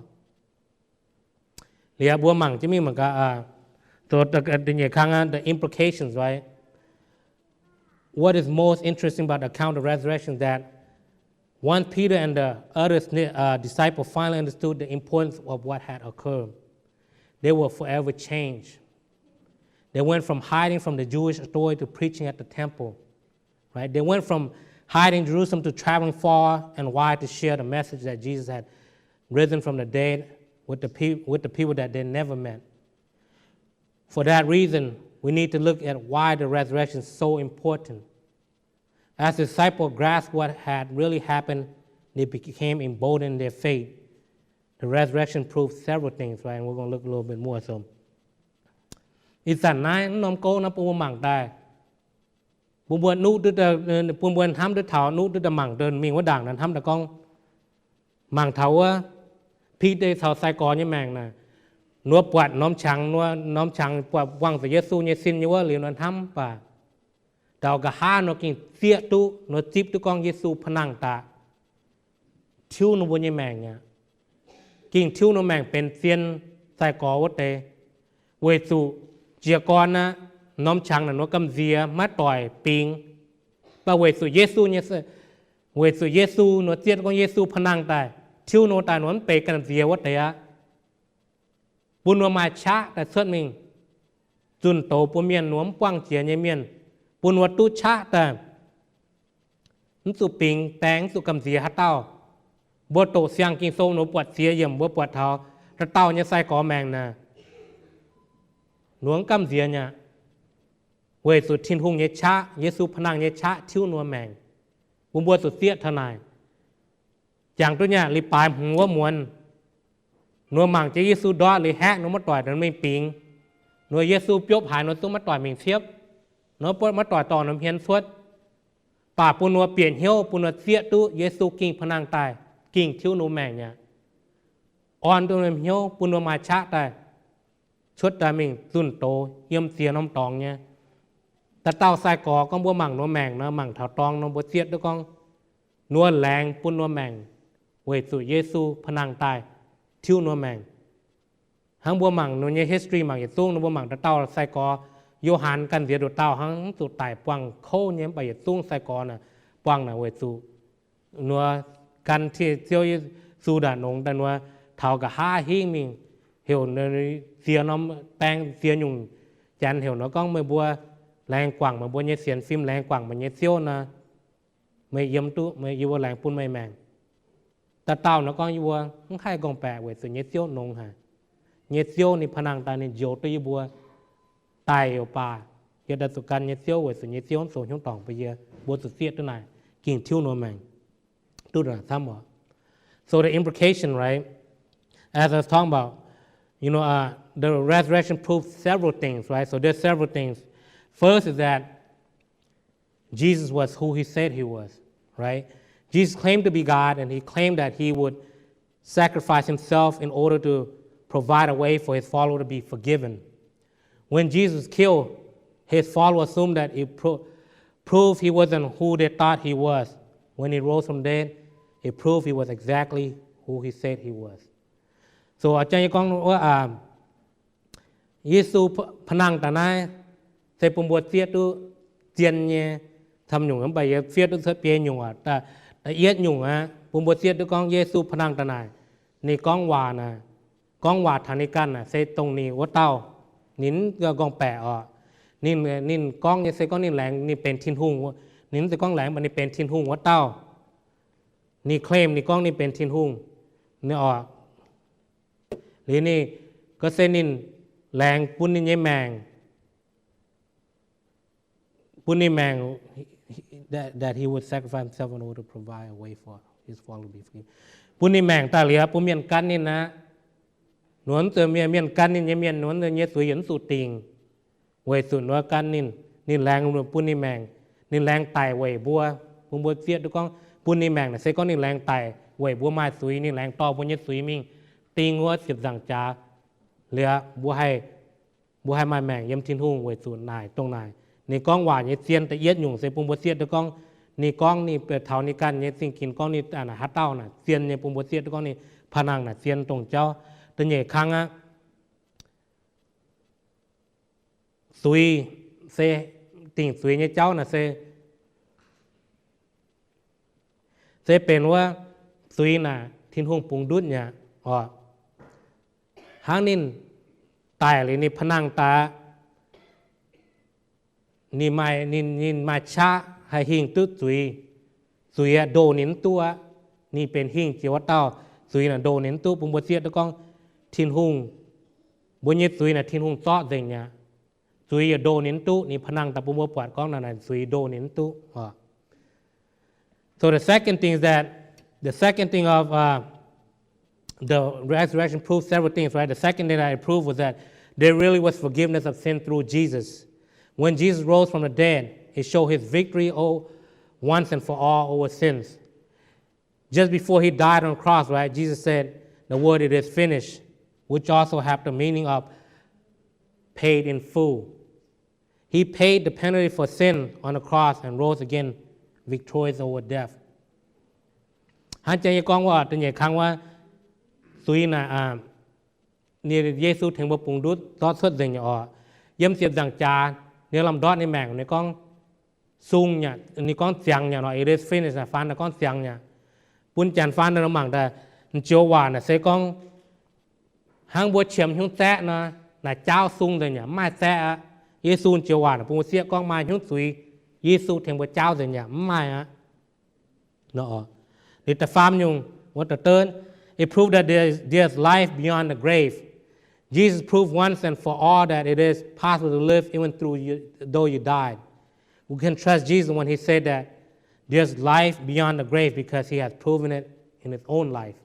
Liuz mbuo mangc jienv mingh mangc gaax, so the, the, the implications, right? What is most interesting about the account of the resurrection is that once Peter and the other uh, disciples finally understood the importance of what had occurred, they were forever changed. They went from hiding from the Jewish authority to preaching at the temple. Right? They went from hiding in Jerusalem to traveling far and wide to share the message that Jesus had risen from the dead with the, pe- with the people that they never met. For that reason, we need to look at why the resurrection is so important. As the disciples grasped what had really happened, they became emboldened in their faith. The resurrection proved several things, right? And we're going to look a little bit more. So, ih zanc naaiv norm gouv naaiv bun mbuo mangc daaih, bun mbuo nuqv duqv, bun mbuo hnamv duqv taux, nuqv duqv daaih mangc duqv mingh wuov ndaangc naaiv hnamv daaih gorngv, mangc taux wuov Bide caux sai-gorx nyei maengc naaic, nor buatc norm qangx, nor norm qangx buatc buangh zuqc Yesu nyei sin nyei wuov liuz nor hnamv baac, daux nqa'haav nor ging zieqv duqv, nor zipv duqv gorngv Yesu pa'nangh daaih. Tiuv nor mbuo nyei maengc aqv. Ging tiuv nor maengc benx zien sai-gorx wuov deix, weic zuqc jiez gorn aqv, norm qangx naaic nor gamh nziex maiv doic bingx. Mv baac weic zuqc Yesu nyei, weic zuqc Yesu nor zieqv gorngv Yesu pa'nangh daaih, tiuv nor daaih nor mv benx gamh nziex wuov deix aqv. bun wuov maaih qaqv daaih cuotv mingh zunh doz bun mienh wuov mv buangh jiex nyei mienh, bun wuov duqv qaqv daaih, mv zuqc bingx baeng, mv zuqc gamh nziex haaix dauh. Mbuo doqc siang-Ging-Sou wuov buatc ziex yiemc, mbuo buatc taux dauh dauh nyei sai-gorx maengc naaic, wuov gamh nziex nyei aqv, weic zuqc Tin-Hungh nyei qaqv, Yesu pa'nangh nyei qaqv tiuv wuov maengc. Bun mbuo zuqc zieqv taux naaic. Jangx duqv nyei aqv, liuz baaix hmz wuov muonz, wuov mangc jienv Yesu ndortv liuz haeqv wuov maiv doic mingh bingx. Wuov Yesu biopv haaix wuov zungv maiv doic mingh ciepv, wuov maiv doic dorh wuov hmien cuotv. Baac bun wuov bieqc hnyouv, bun wuov zieqv duqv Yesu gengh pa'nangh daaih, gengh tiuv wuov maengc nyei aqv. Orn duqv wuov hnyouv, bun wuov maaih qaqv daaih, cuotv daaih mingh zunh doz yiem ziex norm dorngx nyei. Dauh dauh sai-gorx gorngv mbuo mangc wuov maengc nor, mangc taux dorngx nor, mbuo zieqv duqv gorngv wuov laengz bun wuov maengc weic zuqc Yesu pa'nangh daaih tiuv wuov maengc. Hnangv mbuo mangc wuov nyei history, mangc yietc zungv nor, mbuo mangc dauh dauh sai-gorx, Yo^han ganh nziex nduqc dauh hnangv, mv zuqc daic buangh kouv nyei, mv baac yietc zungv sai-gorx naaic buangh naaic weic zuqc wuov gan Ziouv Yesu ndaangc nongx daaih wuov taux nqa'haav hingv mingh, heuc ziex norm baeng, ziex nyungc Janx heuc wuov gorngv meih mbuo laengz guangc meih mbuo nyei sienx fim, laengz guangc meih nyei Ziouv nor, meih yiem duqv, meih, yie mbuo laengz bun meih maengc. Dauh dauh nor gorngv yie mbuo mv haih nqorngv-baeqc weic zuqc nyei Ziouv nongx haic. Nyei Ziouv ninh pa'nangh daaih ninh njoux duqv yie mbuo daic youc baac yie daaih zuqc gan nyei Ziouv weic zuqc nyei Ziouv zoux hnyouv dorngc bun yie. Mbuo zuqc zieqv duqv naaic, gengh tiuv wuov maengc. Duqv naaic camv oc. So the implication, right? As I was talking about, you know, uh, the resurrection proves several things, right? So there's several things. First is that Jesus was who he said he was, right? Jesus claimed to be God, and he claimed that he would sacrifice himself in order to provide a way for his follower to be forgiven. When Jesus killed, his followers assumed that it pro- proved he wasn't who they thought he was. When he rose from dead, it proved he was exactly who he said he was. So, a'jang yie gorngv wuov, Yesu pa'nangh daaih naaiv se bun mbuo zieqv duqv zien nyei camv nyungc, mv baac yie fiev duqv cuotv biei nyungc oc. Da'yietv nyungc aqv, bun mbuo zieqv duqv gorngv Yesu pa'nangh daaih naaic, ninh gorngv waac naaic, gorngv waac taux ninh ganh naaic se dongh ninh wuov dauh. Ninh mv nqorngv-baeqc oc. Ninh, ninh gorngv nyei se gorngv ninh laengz ninh benx Tin-Hungh. Ninh mv zeiz gorngv laengz mv baac ninh benx Tin-Hungh wuov dauh. Ninh claim ninh gorngv ninh benx Tin-Hungh. Ninh oc, liuz ninh, ga'se ninh laengz bun ninh nyei maengc, bun ninh maengc, that, that he would sacrifice himself in order to provide a way for his follower to be forgiven. Bun ninh maengc daaih liuz bun mienh gan ninh aqv. Nor mv zeiz mienh, mienh gan ninh nyei mienh nor nyei zuiz yietc mv zuqc dingc. Weic zuqc nor gan ninh, ninh laengz bun ninh maengc, ninh laengz daic weic mbuo. Bun mbuo zieqv duqv gorngv bun ninh maengc naaic se gorngv ninh laengz daic weic mbuo maaih zuiz, ninh laengz dorh mbuo nyei zuiz mingh ding wuov ziepc nzaangc jaax. Liuz mbuo haih, mbuo haih maaih maengc yiem Tin-Hungh weic zuqc naaic dongh naaic. Ninh gorngv waac nyei zien da'yietv nyungc se bun mbuo zieqv duqv gorngv, ninh gorngv ninh taux ninh ganh nyei zingh ginx gorngv ninh naaic haaix dauh naaic zien nyei, bun mbuo zieqv duqv gorngv ninh pa'nangh naaic zien dongh jauv. Da'nyeic kang aqv, zuiz, se dingc zuiz nyei jauv naaic se, se benx wuov zuiz naaic Tin-Hungh bungx ndutv nyei aqv oc. Hnangv ninh daic liuz ninh pa'nangh daaih, ninh maaih, ninh, ninh maaih qaqv haih hingh duqv zuiz. Zuiz aeqv, ndoh ninh mv duqv aqv. Ninh benx hingh jiex wuov dauh. Zuiz naaic ndoh ninh mv duqv, bun mbuo zieqv duqv gorngv Tin-Hungh, mbuo nyei zuiz naaic Tin-Hungh zorqv nzengc mi'aqv. Zuiz yaac ndoh ninh mv duqv. Ninh pa'nangh daaih bun mbuo buatc gorngv naaic, naaic zuiz ndoh ninh mv duqv oc. So the second thing is that, the second thing of, uh, the resurrection proved several things, right? The second thing that it proved was that there really was forgiveness of sin through Jesus. When Jesus rose from the dead, it showed his victory o-, once and for all over sins. Just before he died on the cross, right, Jesus said the word, "It is finished," which also have the meaning of paid in full. He paid the penalty for sin on the cross and rose again victorious over death. Hnangv jang yie gorngv wuov, da'nyeic kang wuov, zuiz naaic, ninh Yesu tengx mbuo bungx ndutv zorqv cuotv nzengc nyei oc. Yiem ziepc nzaangc jaax, ninh lamh ndortv ninh maengc, ninh gorngv sung nyei, ninh gorngv ziangx nyei nor, it is finished, faan naaic gorngv ziangx nyei. Bun janx faan naaic mangc daaih, m'joux waac naaic se gorngv Hnangv mbuo qiemx hnyouv zaeqv nor, naaic jaauv sung nzengc yaac mv maaih zaeqv aqv. Yesu joux waac bun mbuo zieqv gorngv maaih hnyouv zuiz, Yesu tengx mbuo jaauv nzengc yaac mv maaih aqv. Liuz da'faam nyungc, wuov da'deuv, it proved that there, there's life beyond the grave. Jesus proved once and for all that it is possible to live even through you, though you died. We can trust Jesus when he said that there's life beyond the grave because he has proven it in his own life.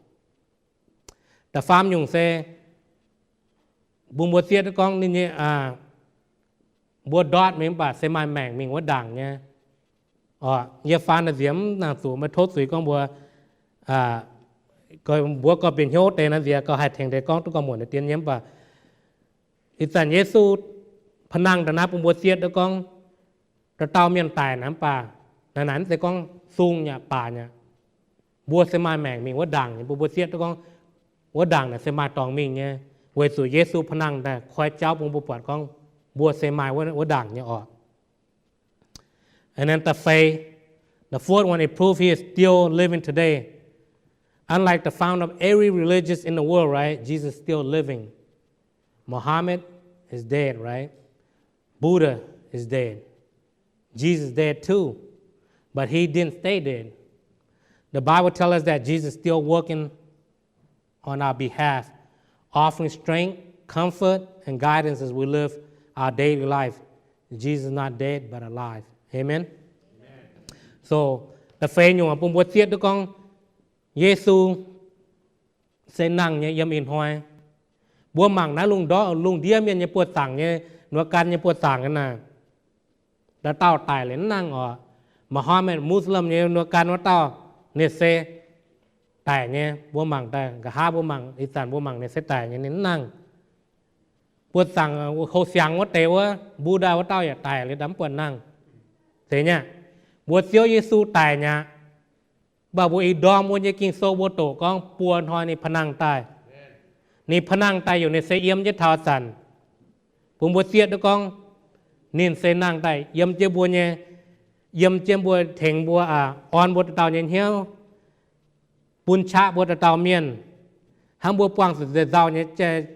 Da'faam nyungc se bun mbuo zieqv duqv gorngv ninh nyei, mbuo ndortv mingh mv baac se maaih maengc mingh wuov ndaangc nyei. Yie faan naaiv nziex mv nangc zuqc meih tov zuiz gorngv mbuo, mbuo gorngv-bieqc hnyouv deix naaiv nziex gauh haih tengx deix gorngv duqv gorngv muonc deix dien nyei mv baac ih zanc Yesu pa'nangh daaih naaiv bun mbuo zieqv duqv gorngv dauh dauh mienh daic naaic mv baac naaic naaic mv zeiz gorngv sung nyei baac nyei. Mbuo se maaih maengc mingh wuov ndaangc nyei, bun mbuo zieqv duqv gorngv wuov ndaangc naaic se maaih dorngx mingh nyei, weic zuqc Yesu pa'nangh daaih koi jauv bun mbuo buatc gorngv mbuo se maaih wuov ndaangc nyei orqc. And then the faith, the fourth one, it proves he is still living today. Unlike the founder of every religious in the world, right? Jesus is still living. Muhammad is dead, right? Buddha is dead. Jesus dead too, but he didn't stay dead. The Bible tells us that Jesus is still working on our behalf, offering strength, comfort, and guidance as we live our daily life. Jesus is not dead, but alive. Amen? So, the faith nyungc bun mbuo zieqv duqv gorngv Yesu se nangh nyei yiem ih hnoi. Mbuo mangc naaiv lungh ndortv, lungh ndiev mienh nyei buoz-zaangc nyei, nduov gan nyei buoz-zaangc naaic, dauh dauh daic liuz mv nangh orqc. Muhammad, Muslim nyei nduov gan wuov dauh, ninh se daic nyei. Mbuo mangc daaih, nqa'haav mbuo mangc, ih zanc mbuo mangc ninh se daic nyei, ninh mv nangh. Buoz-zaangc, houh siangx wuov deix wuov, Buddha wuov dauh yaac daic liuz mv buatc nangh. Zeiz nyei, mbuo Ziouv Yesu daic nyei aqv. Mv baac mbuo ih ndorm mbuo nyei Ging-Sou mbuo doqc gorngv buo hnoi ninh pa'nangh daaih. Ninh pa'nangh daaih yaac ninh se yiem jienv taux zanc. Bun mbuo zieqv duqv gorngv ninh se nangh daaih yiem jienv mbuo nyei, yiem jienv mbuo, tengx mbuo, orn mbuo dauh dauh nyei hnyouv, bun qaqv mbuo dauh dauh mienh. Hnangv mbuo buangh zuqc nzauh nyei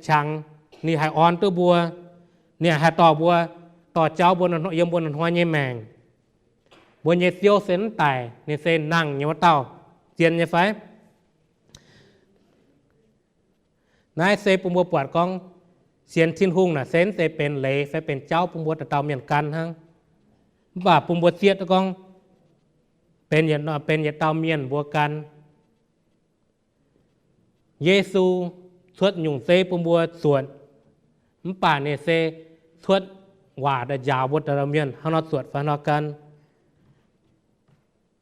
qangx, ninh haih orn duqv mbuo, ninh haih dorh mbuo, dorh jauv mbuo yiem mbuo hnoi-hnoi nyei maengc. Mbuo nyei Ziouv se mv daic, ninh se nangh nyei wuov dauh. Zien nyei fai? Naaiv se bun mbuo buatc gorngv sienx Tin-Hungh naaic se mv zeiz benx leiz fai benx jauv bun mbuo dauh dauh mienh gan hnangv, mv baac bun mbuo zieqv duqv gorngv benx yietc, benx yietc dauh mienh mbuo gan. Yesu cuotv nyungc zeiv bun mbuo zuotc, mv baac ninh se cuotv waac daaih njaaux mbuo dauh dauh mienh hnangv nor zuotc fai hnangv nor gan.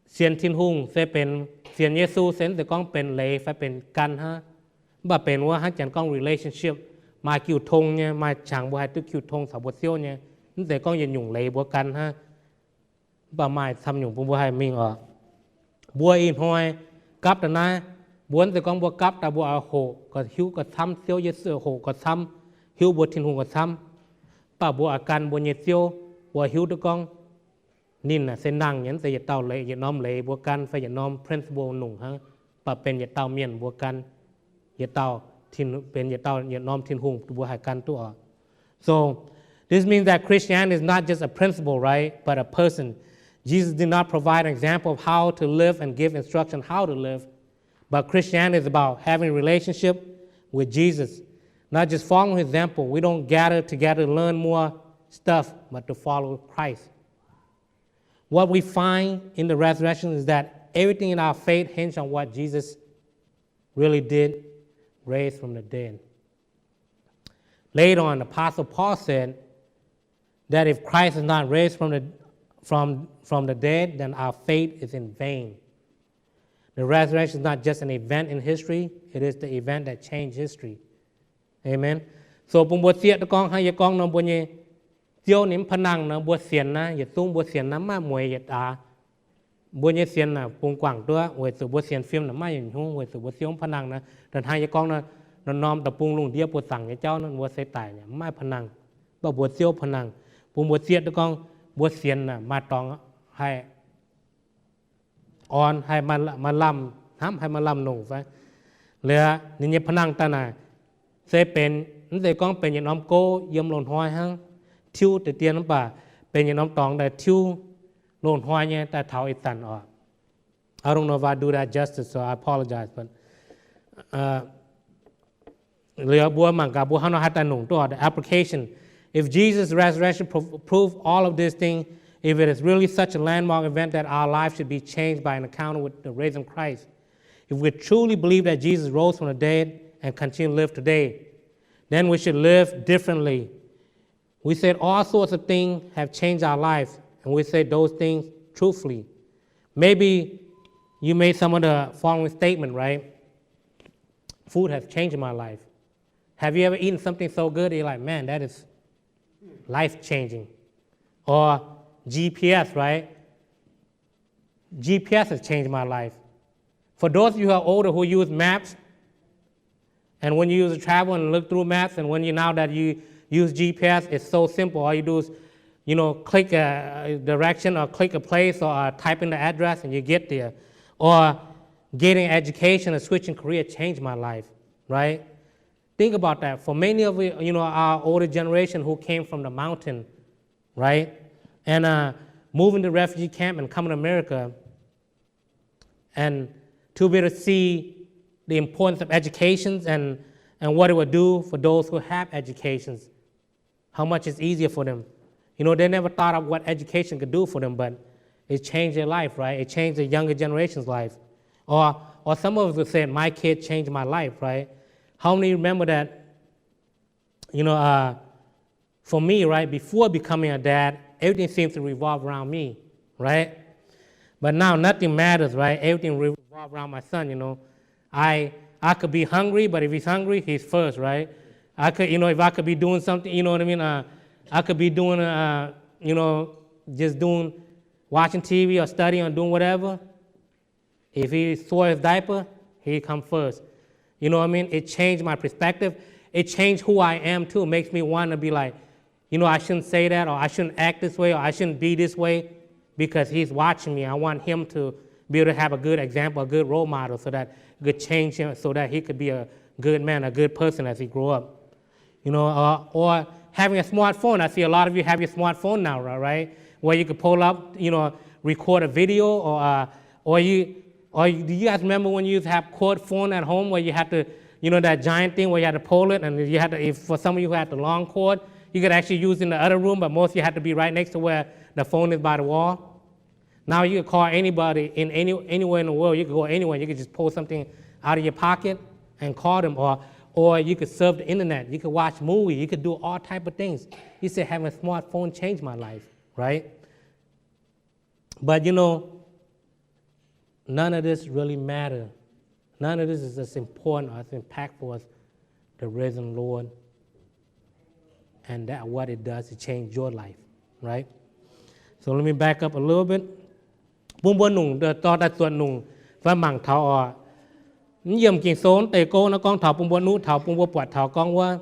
Sienx Tin-Hungh se benx, sienx Yesu se mv zeiz gorngv benx leiz fai benx gan hnangv, mv baac benx wuov hnangv janx gorngv relationship, maaih jiu tong nyei, maaih qangx mbuo haih duqv jiu tong caux mbuo Ziouv nyei. Mv zeiz gorngv yietc nyungc leiz mbuo gan hnangv, mv baac maaih camv nyungc bun mbuo haih mingh oc. Mbuo ih hnoi gapv daaih naaiv, mbuo mv zeiz gorngv mbuo gapv daaih mbuo oix hoqc, hiuv gauh camv Ziouv Yesu, hoqc gauh camv, hiuv mbuo Tin-Hungh gauh camv. Mv baac mbuo oix gan mbuo nyei Ziouv, mbuo hiuv duqv gorngv ninh aeqv se nangh nyei, mv zeiz yietc dauh leiz, yietc norm leiz mbuo gan fai yietc norm principle nungc hnangv, mv baac benx yietc dauh mienh mbuo gan, yietc dauh, benx yietc dauh, yietc norm Tin-Hungh mbuo haih gan duqv oc. So, this means that Christianity is not just a principle, right, but a person. Jesus did not provide an example of how to live and give instruction how to live. But Christianity is about having a relationship with Jesus, not just following his example. We don't gather together to learn more stuff, but to follow Christ. What we find in the resurrection is that everything in our faith hinges on what Jesus really did, raised from the dead. Later on, the Apostle Paul said that if Christ is not raised from the, from, from the dead, then our faith is in vain. The resurrection is not just an event in history, it is the event that changed history. Amen. So bun mbuo zieqv duqv gorngv hnangv yie gorngv nor, mbuo nyei Ziouv ninh mv pa'nangh nor, mbuo sienx naaiv, yietc zungv mbuo sienx naaiv maiv mueiz yietc daaih. Mbuo nyei sienx naaic bungx guangc duqv weic zuqc mbuo sienx fim naaic maiv yietc hnyungv, weic zuqc mbuo Ziouv mv pa'nangh nor. Da'hnangv yie gorngv nor, norm-norm da'bung lungh ndiev buoz-zaangc nyei jauv nor, mbuo se daic nyei, maiv pa'nangh. Mv baac mbuo Ziouv pa'nangh, bun mbuo zieqv duqv gorngv mbuo sienx naaic maaih dorngx haih orn, haih maaih lamh hnamv, haih maaih lamh nongc fai. Liuz ninh nyei pa'nangh daaih naaic, se benx, mv zeiz gorngv benx yietc norm gouv yiem loz-hnoi hnangv, tiuv deix dien, mv baac benx yietc norm dorngx daaih tiuv loz-hnoi nyei daaih taux ih zanc oc. I don't know if I do that justice, so I apologize, but liuz mbuo mangc gaax mbuo hnangv nor haih daaih nungc duqv oc. The application: If Jesus' resurrection pro- proved all of these things, if it is really such a landmark event that our life should be changed by an encounter with the risen Christ, if we truly believe that Jesus rose from the dead and continue to live today, then we should live differently. We said all sorts of things have changed our life, and we said those things truthfully. Maybe you made some of the following statement, right? Food has changed my life. Have you ever eaten something so good that you're like, man, that is life changing? Or G P S, right? G P S has changed my life. For those of you who are older who use maps, and when you use to travel and look through maps, and when you now that you use G P S, it's so simple. All you do is, you know, click a direction or click a place or uh, type in the address and you get there. Or getting education or switching career changed my life, right? Think about that. For many of you, you know, our older generation who came from the mountain, right? And uh, moving to refugee camp and coming to America, and to be able to see the importance of educations and, and what it would do for those who have educations, how much it's easier for them. You know, they never thought of what education could do for them, but it changed their life, right? It changed the younger generation's life. Or, or some of us would say, my kid changed my life, right? How many remember that? You know, uh, for me, right, before becoming a dad, everything seems to revolve around me, right? But now nothing matters, right? Everything revolves around my son, you know. I I could be hungry, but if he's hungry, he's first, right? I could, you know, if I could be doing something, you know what I mean? Uh, I could be doing, uh, you know, just doing, watching T V or studying or doing whatever. If he soil his diaper, he come first. You know what I mean? It changed my perspective. It changed who I am too. It makes me want to be like, you know, I shouldn't say that, or I shouldn't act this way, or I shouldn't be this way, because he's watching me. I want him to be able to have a good example, a good role model, so that it could change him, so that he could be a good man, a good person as he grow up. You know, uh, or having a smartphone. I see a lot of you have your smartphone now, ri- right? Where you can pull up, you know, record a video, or uh, or you, or you, do you guys remember when you used to have cord phone at home where you had to, you know, that giant thing where you had to pull it, and you had to, if for some of you who had the long cord, you could actually use it in the other room, but most you had to be right next to where the phone is by the wall. Now you can call anybody in any anywhere in the world. You can go anywhere. You can just pull something out of your pocket and call them, or or you could surf the internet. You could watch movie. You could do all type of things. He said having a smartphone changed my life, right? But you know, none of this really matter. None of this is as important or as impactful as the risen Lord. And that what it does, it change your life, right? So let me back up a little bit. Bun mbuo nungc, dorh daaih zuotc nungc fai mangc taux oc. Mv yiem Ging-Sou deix gouv naaiv gorngv taux bun mbuo nuqv taux bun mbuo buatc taux gorngv wuov,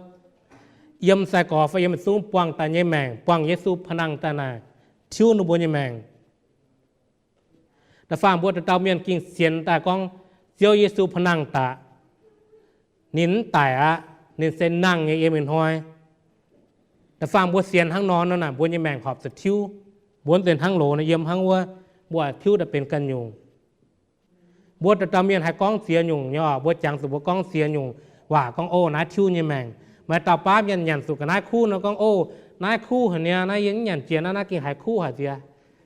yiem sai-gorx fai yiem zungv buangh daaih nyei maengc, buangh Yesu pa'nangh daaih naaic, tiuv ninh mbuo nyei maengc. Da'faanh mbuo dauh dauh mienh ging sienx daaih gorngv Ziouv Yesu pa'nangh daaih, ninh mv daic aqv. Ninh se nangh nyei yiem ih hnoi. Da'faanh mbuo sienx hnangv nor nor naaic, mbuo nyei maengc horpc zuqc tiuv. Mbuo mv zeiz hnangv loz nor yiem hnangv wuov, mbuo tiuv daaih benx ganh nyungc. Mbuo dauh dauh mienh haih gorngv ziex nyungc nyei oc. Mbuo jangx zuqc mbuo gorngv ziex nyungc waac gorngv, o, naaiv tiuv nyei maengc. Maaih dauh baav mienh nyanc zuqc ga'naaiv kuv nor gorngv, o, naaiv kuv haic niaa, naaiv yie mv nyanc jiex naaiv, naaiv gengh haiz kuv haic ziex.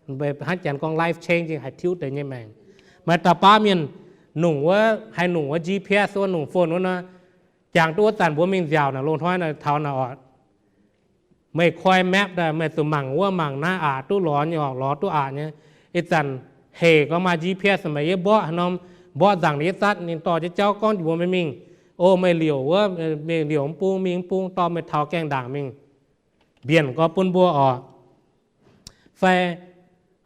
Hnangv janx gorngv life changing, haiz tiuv deix nyei maengc. Maaih dauh baav mienh nungc wuov, haih nungc wuov G P S wuov, nungc phone wuov nor, jangx duqv wuov zanc mbuo mingh nziaauc naaic, loz-hnoi naaic taux naaic oc, meih koi map daaih, meih zuqc mangc wuov mangc naaiv aqc duqv lorz nyei oc, lorz duqv aqc nyei. Ih zanc hec gorngv maaih G P S meih yie mborqv haaix norm, mborqv nzangc ninh yie zatv, ninh dorh jienv jauv gorngv mbuox meih mingh, o, meih liouc wuov, meih liouc mv bung, mingh mv bung, dorh meih taux gaengh ndaangc mingh. Mbienc gorngv bun mbuo oc. Fai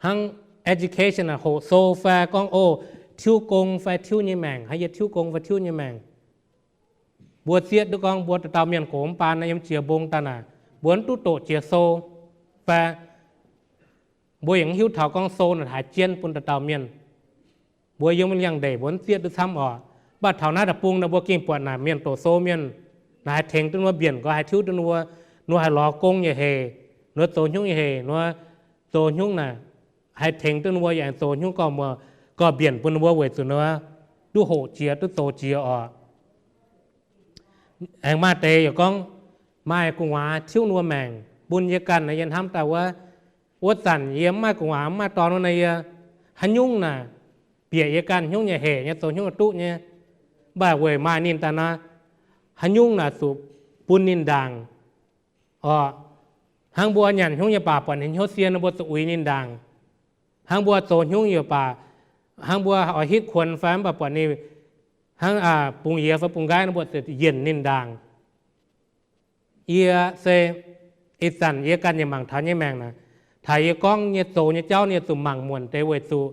hnangv education aeqv, hoqc sou fai gorngv, o, tiuv gong fai tiuv nyei maengc, haiz yie tiuv gong fai tiuv nyei maengc. Mbuo zieqv duqv gorngv mbuo dauh dauh mienh gox mv baan naaiv yiem jiex mbong daaih naaic, mbuo mv duqv doqc jiex sou, fai mbuo yaac mv hiuv taux gorngv sou naaic haaix jien bun dauh dauh mienh. Mbuo yiem liangx-ndeic mbuo mv zieqv duqv camv oc. Mv baac taux naaiv deic-bung naaic mbuo gengh buatc naaic mienh doqc sou mienh, Naaiv haih tengx duqv ninh mbuo mbienc gorx, haih tiuv duqv ninh mbuo, ninh mbuo haih lorz gong nyei hec, ninh mbuo zoux hnyouv nyei hec, ninh mbuo zoux hnyouv naaic, haih tengx duqv ninh mbuo yaac zoux hnyouv gorx-muoc, gorx-mbienc bun ninh mbuo weic zuqc ninh mbuo duqv hoqc jiex, duqv zoux jiex oc. Aengx maaih deix yaac gorngv, maaih gu'nguaaz tiuv ninh mbuo maengc, bun yie ganh naaiv yie hnamv daaih wuov, wuov zanc yie mv maaih gu'nguaaz, mv maaih dorn wuov naaiv yie, haaix nyungc naaic, bieqc yie ganh hnyouv nyei hec nyei, zoux hnyouv duqv nyei, mv baac weic maaih ninh daaih naaiv, haaix nyungc naaic zuqc bun ninh ndaangc oc. Hnangv mbuo nyanc hnyouv nyei baac buatc ninh hnyouv sie nor, mbuo zuqc uix ninh ndaangc. Hnangv mbuo zoux hnyouv yaac baac, hnangv mbuo oix hitv kuonx fai mv baac buatc ninh hnangv bungx yiez fai bungx nqaiv nor, mbuo zuqc yienc ninh ndaangc. Yie se ih zanc yie ganh nyei mangc taux nyei maengc naaic, taux yie gorngv nyei zoux nyei jauv ninh zuqc mangc muonc deix weic zuqc,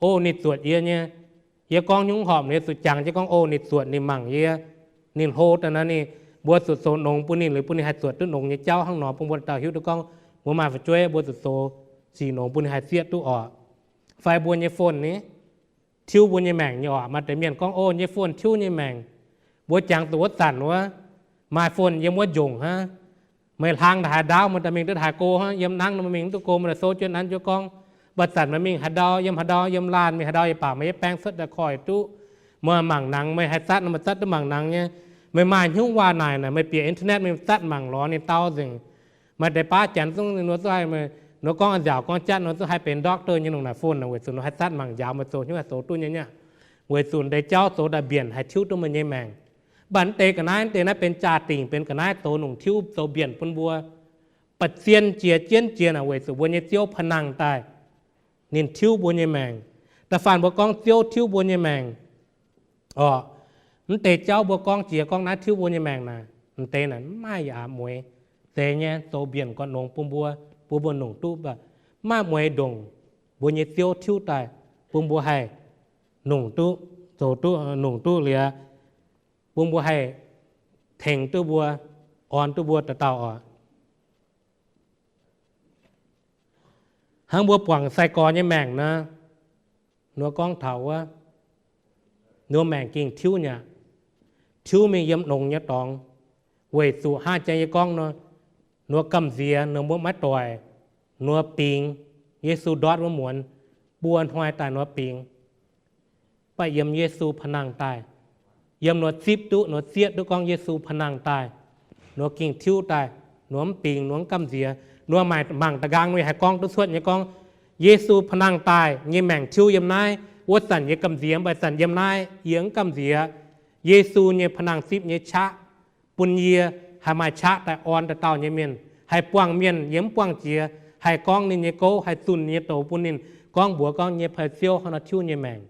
o, ninh zuotc yie nyei. Yie gorngv hnyouv horpc ninh zuqc jangx jienv gorngv, o, ninh zuotc, ninh mangc yie, ninh hlo daaih naaiv, ninh, mbuo zuqc zoux nongx bun ninh, liuz bun ninh haih zuotc duqv nongx nyei jauv hnangv nor, bun mbuo dauh hiuv duqv gorngv mbuo maaih fu'jueiv, mbuo zuqc zoux sic nongx bun ninh haih zieqv duqv oc. Fai mbuo nyei phone ni tiuv mbuo nyei maengc nyei oc. Maaih deix mienh gorngv, o, nyei phone tiuv nyei maengc. Mbuo jangx zuqc wuov zanc wuov, maaih phone yiem wuov njongc hnangv. Meih hlang daaih haaix ndaauv, meih daaih mingh duqv haaix go hnangv. Yiem nangv nor meih mingh mv duqv go, meih daaih souv jienv nanv jienv gorngv. Mv baac zanc meih mingh haaix ndau, yiem haaix ndau, yiem laanh mingh haaix ndau yaac baac, meih yietv baeng cuotv daaih koi duqv. Meih mangc nangx, meih haih zatv nor meih zatv duqv mangc nangx nyei. Meih maaih hnyouv waac naaic naaic, meih bieqc internet meih zatv mangc lorz ninh dau nzengc. Maaih deix baav janx zungv ninh mbuo zungv haih, ninh mbuo gorngv nziaauc gorngv jatv ninh mbuo zungv haih benx doctor nyei longc naaic phone naaic weic zuqc ninh haih zatv mangc njaaux meih zoux hnyouv haih zoux duqv nyei nyei. Weic zuqc deix jauv zoux daaih mbienc haih tiuv duqv meih nyei maengc. Mv baac mv deix ga'naaiv, mv deix naaiv benx jaa-dingc, benx ga'naaiv zoux longc tiuv zoux mbienc bun mbuo. Ba'zien jiex jienv jiex naaic weic zuqc mbuo nyei Ziouv pa'nangh daaih, ninh tiuv mbuo nyei maengc. Da'faanh mbuo gorngv Ziouv tiuv mbuo nyei maengc oc. Mv deix jauv mbuo gorngv jiex gorngv naaiv tiuv mbuo nyei maengc naaic, mv deix naaic mv maaih yaac mueiz. Zeiz nyei, zoux mbienc gorn-nongx bun mbuo, bun mbuo longc duqv, mv baac mv maaih mueiz ndongc mbuo nyei Ziouv tiuv daaih bun mbuo haih longc duqv, zoux duqv, longc duqv liuz, bun mbuo haih tengx duqv mbuo, orn duqv mbuo dauh dauh oc. Hnangv mbuo buangc sai-gorx nyei maengc nor, ninh mbuo gorngv taux wuov, ninh mbuo maengc gengh tiuv nyei aqv. Tiuv mingh yiem nongx nyei dorngx, weic zuqc hnangv jang yie gorngv nor, ninh mbuo gamh nziex, ninh mbuo maiv doic, ninh mbuo bingx Yesu ndortv wuov muonz, buo hnoi daaih ninh mbuo bingx. Mv baac yiem Yesu pa'nangh daaih, yiem ninh mbuo zipv duqv, ninh mbuo zieqv duqv gorngv Yesu pa'nangh daaih, ninh mbuo gengh tiuv daaih, ninh mbuo mv bingx, ninh mbuo mv gamh nziex. Ninh mbuo mangc da'nqaang ninh mbuo haih gorngv duqv cuotv nyei gorngv, Yesu pa'nangh daaih, nyei maengc tiuv yiem naaiv. Wuov zanc yie gamh nziex, mv baac zanc yiem naaiv yie mv gamh nziex. Yesu nyei pa'nangh zipv nyei qaqv bun yie haih maaih qaqv daaih orn dauh dauh nyei mienh, haih buangh mienh yie mv buangh jiex, haih gorngv ninh nyei gouv, haih zunh ninh nyei douz bun ninh, gorngv mbuox gorngv nyei Ziouv hnangv nor tiuv nyei maengc.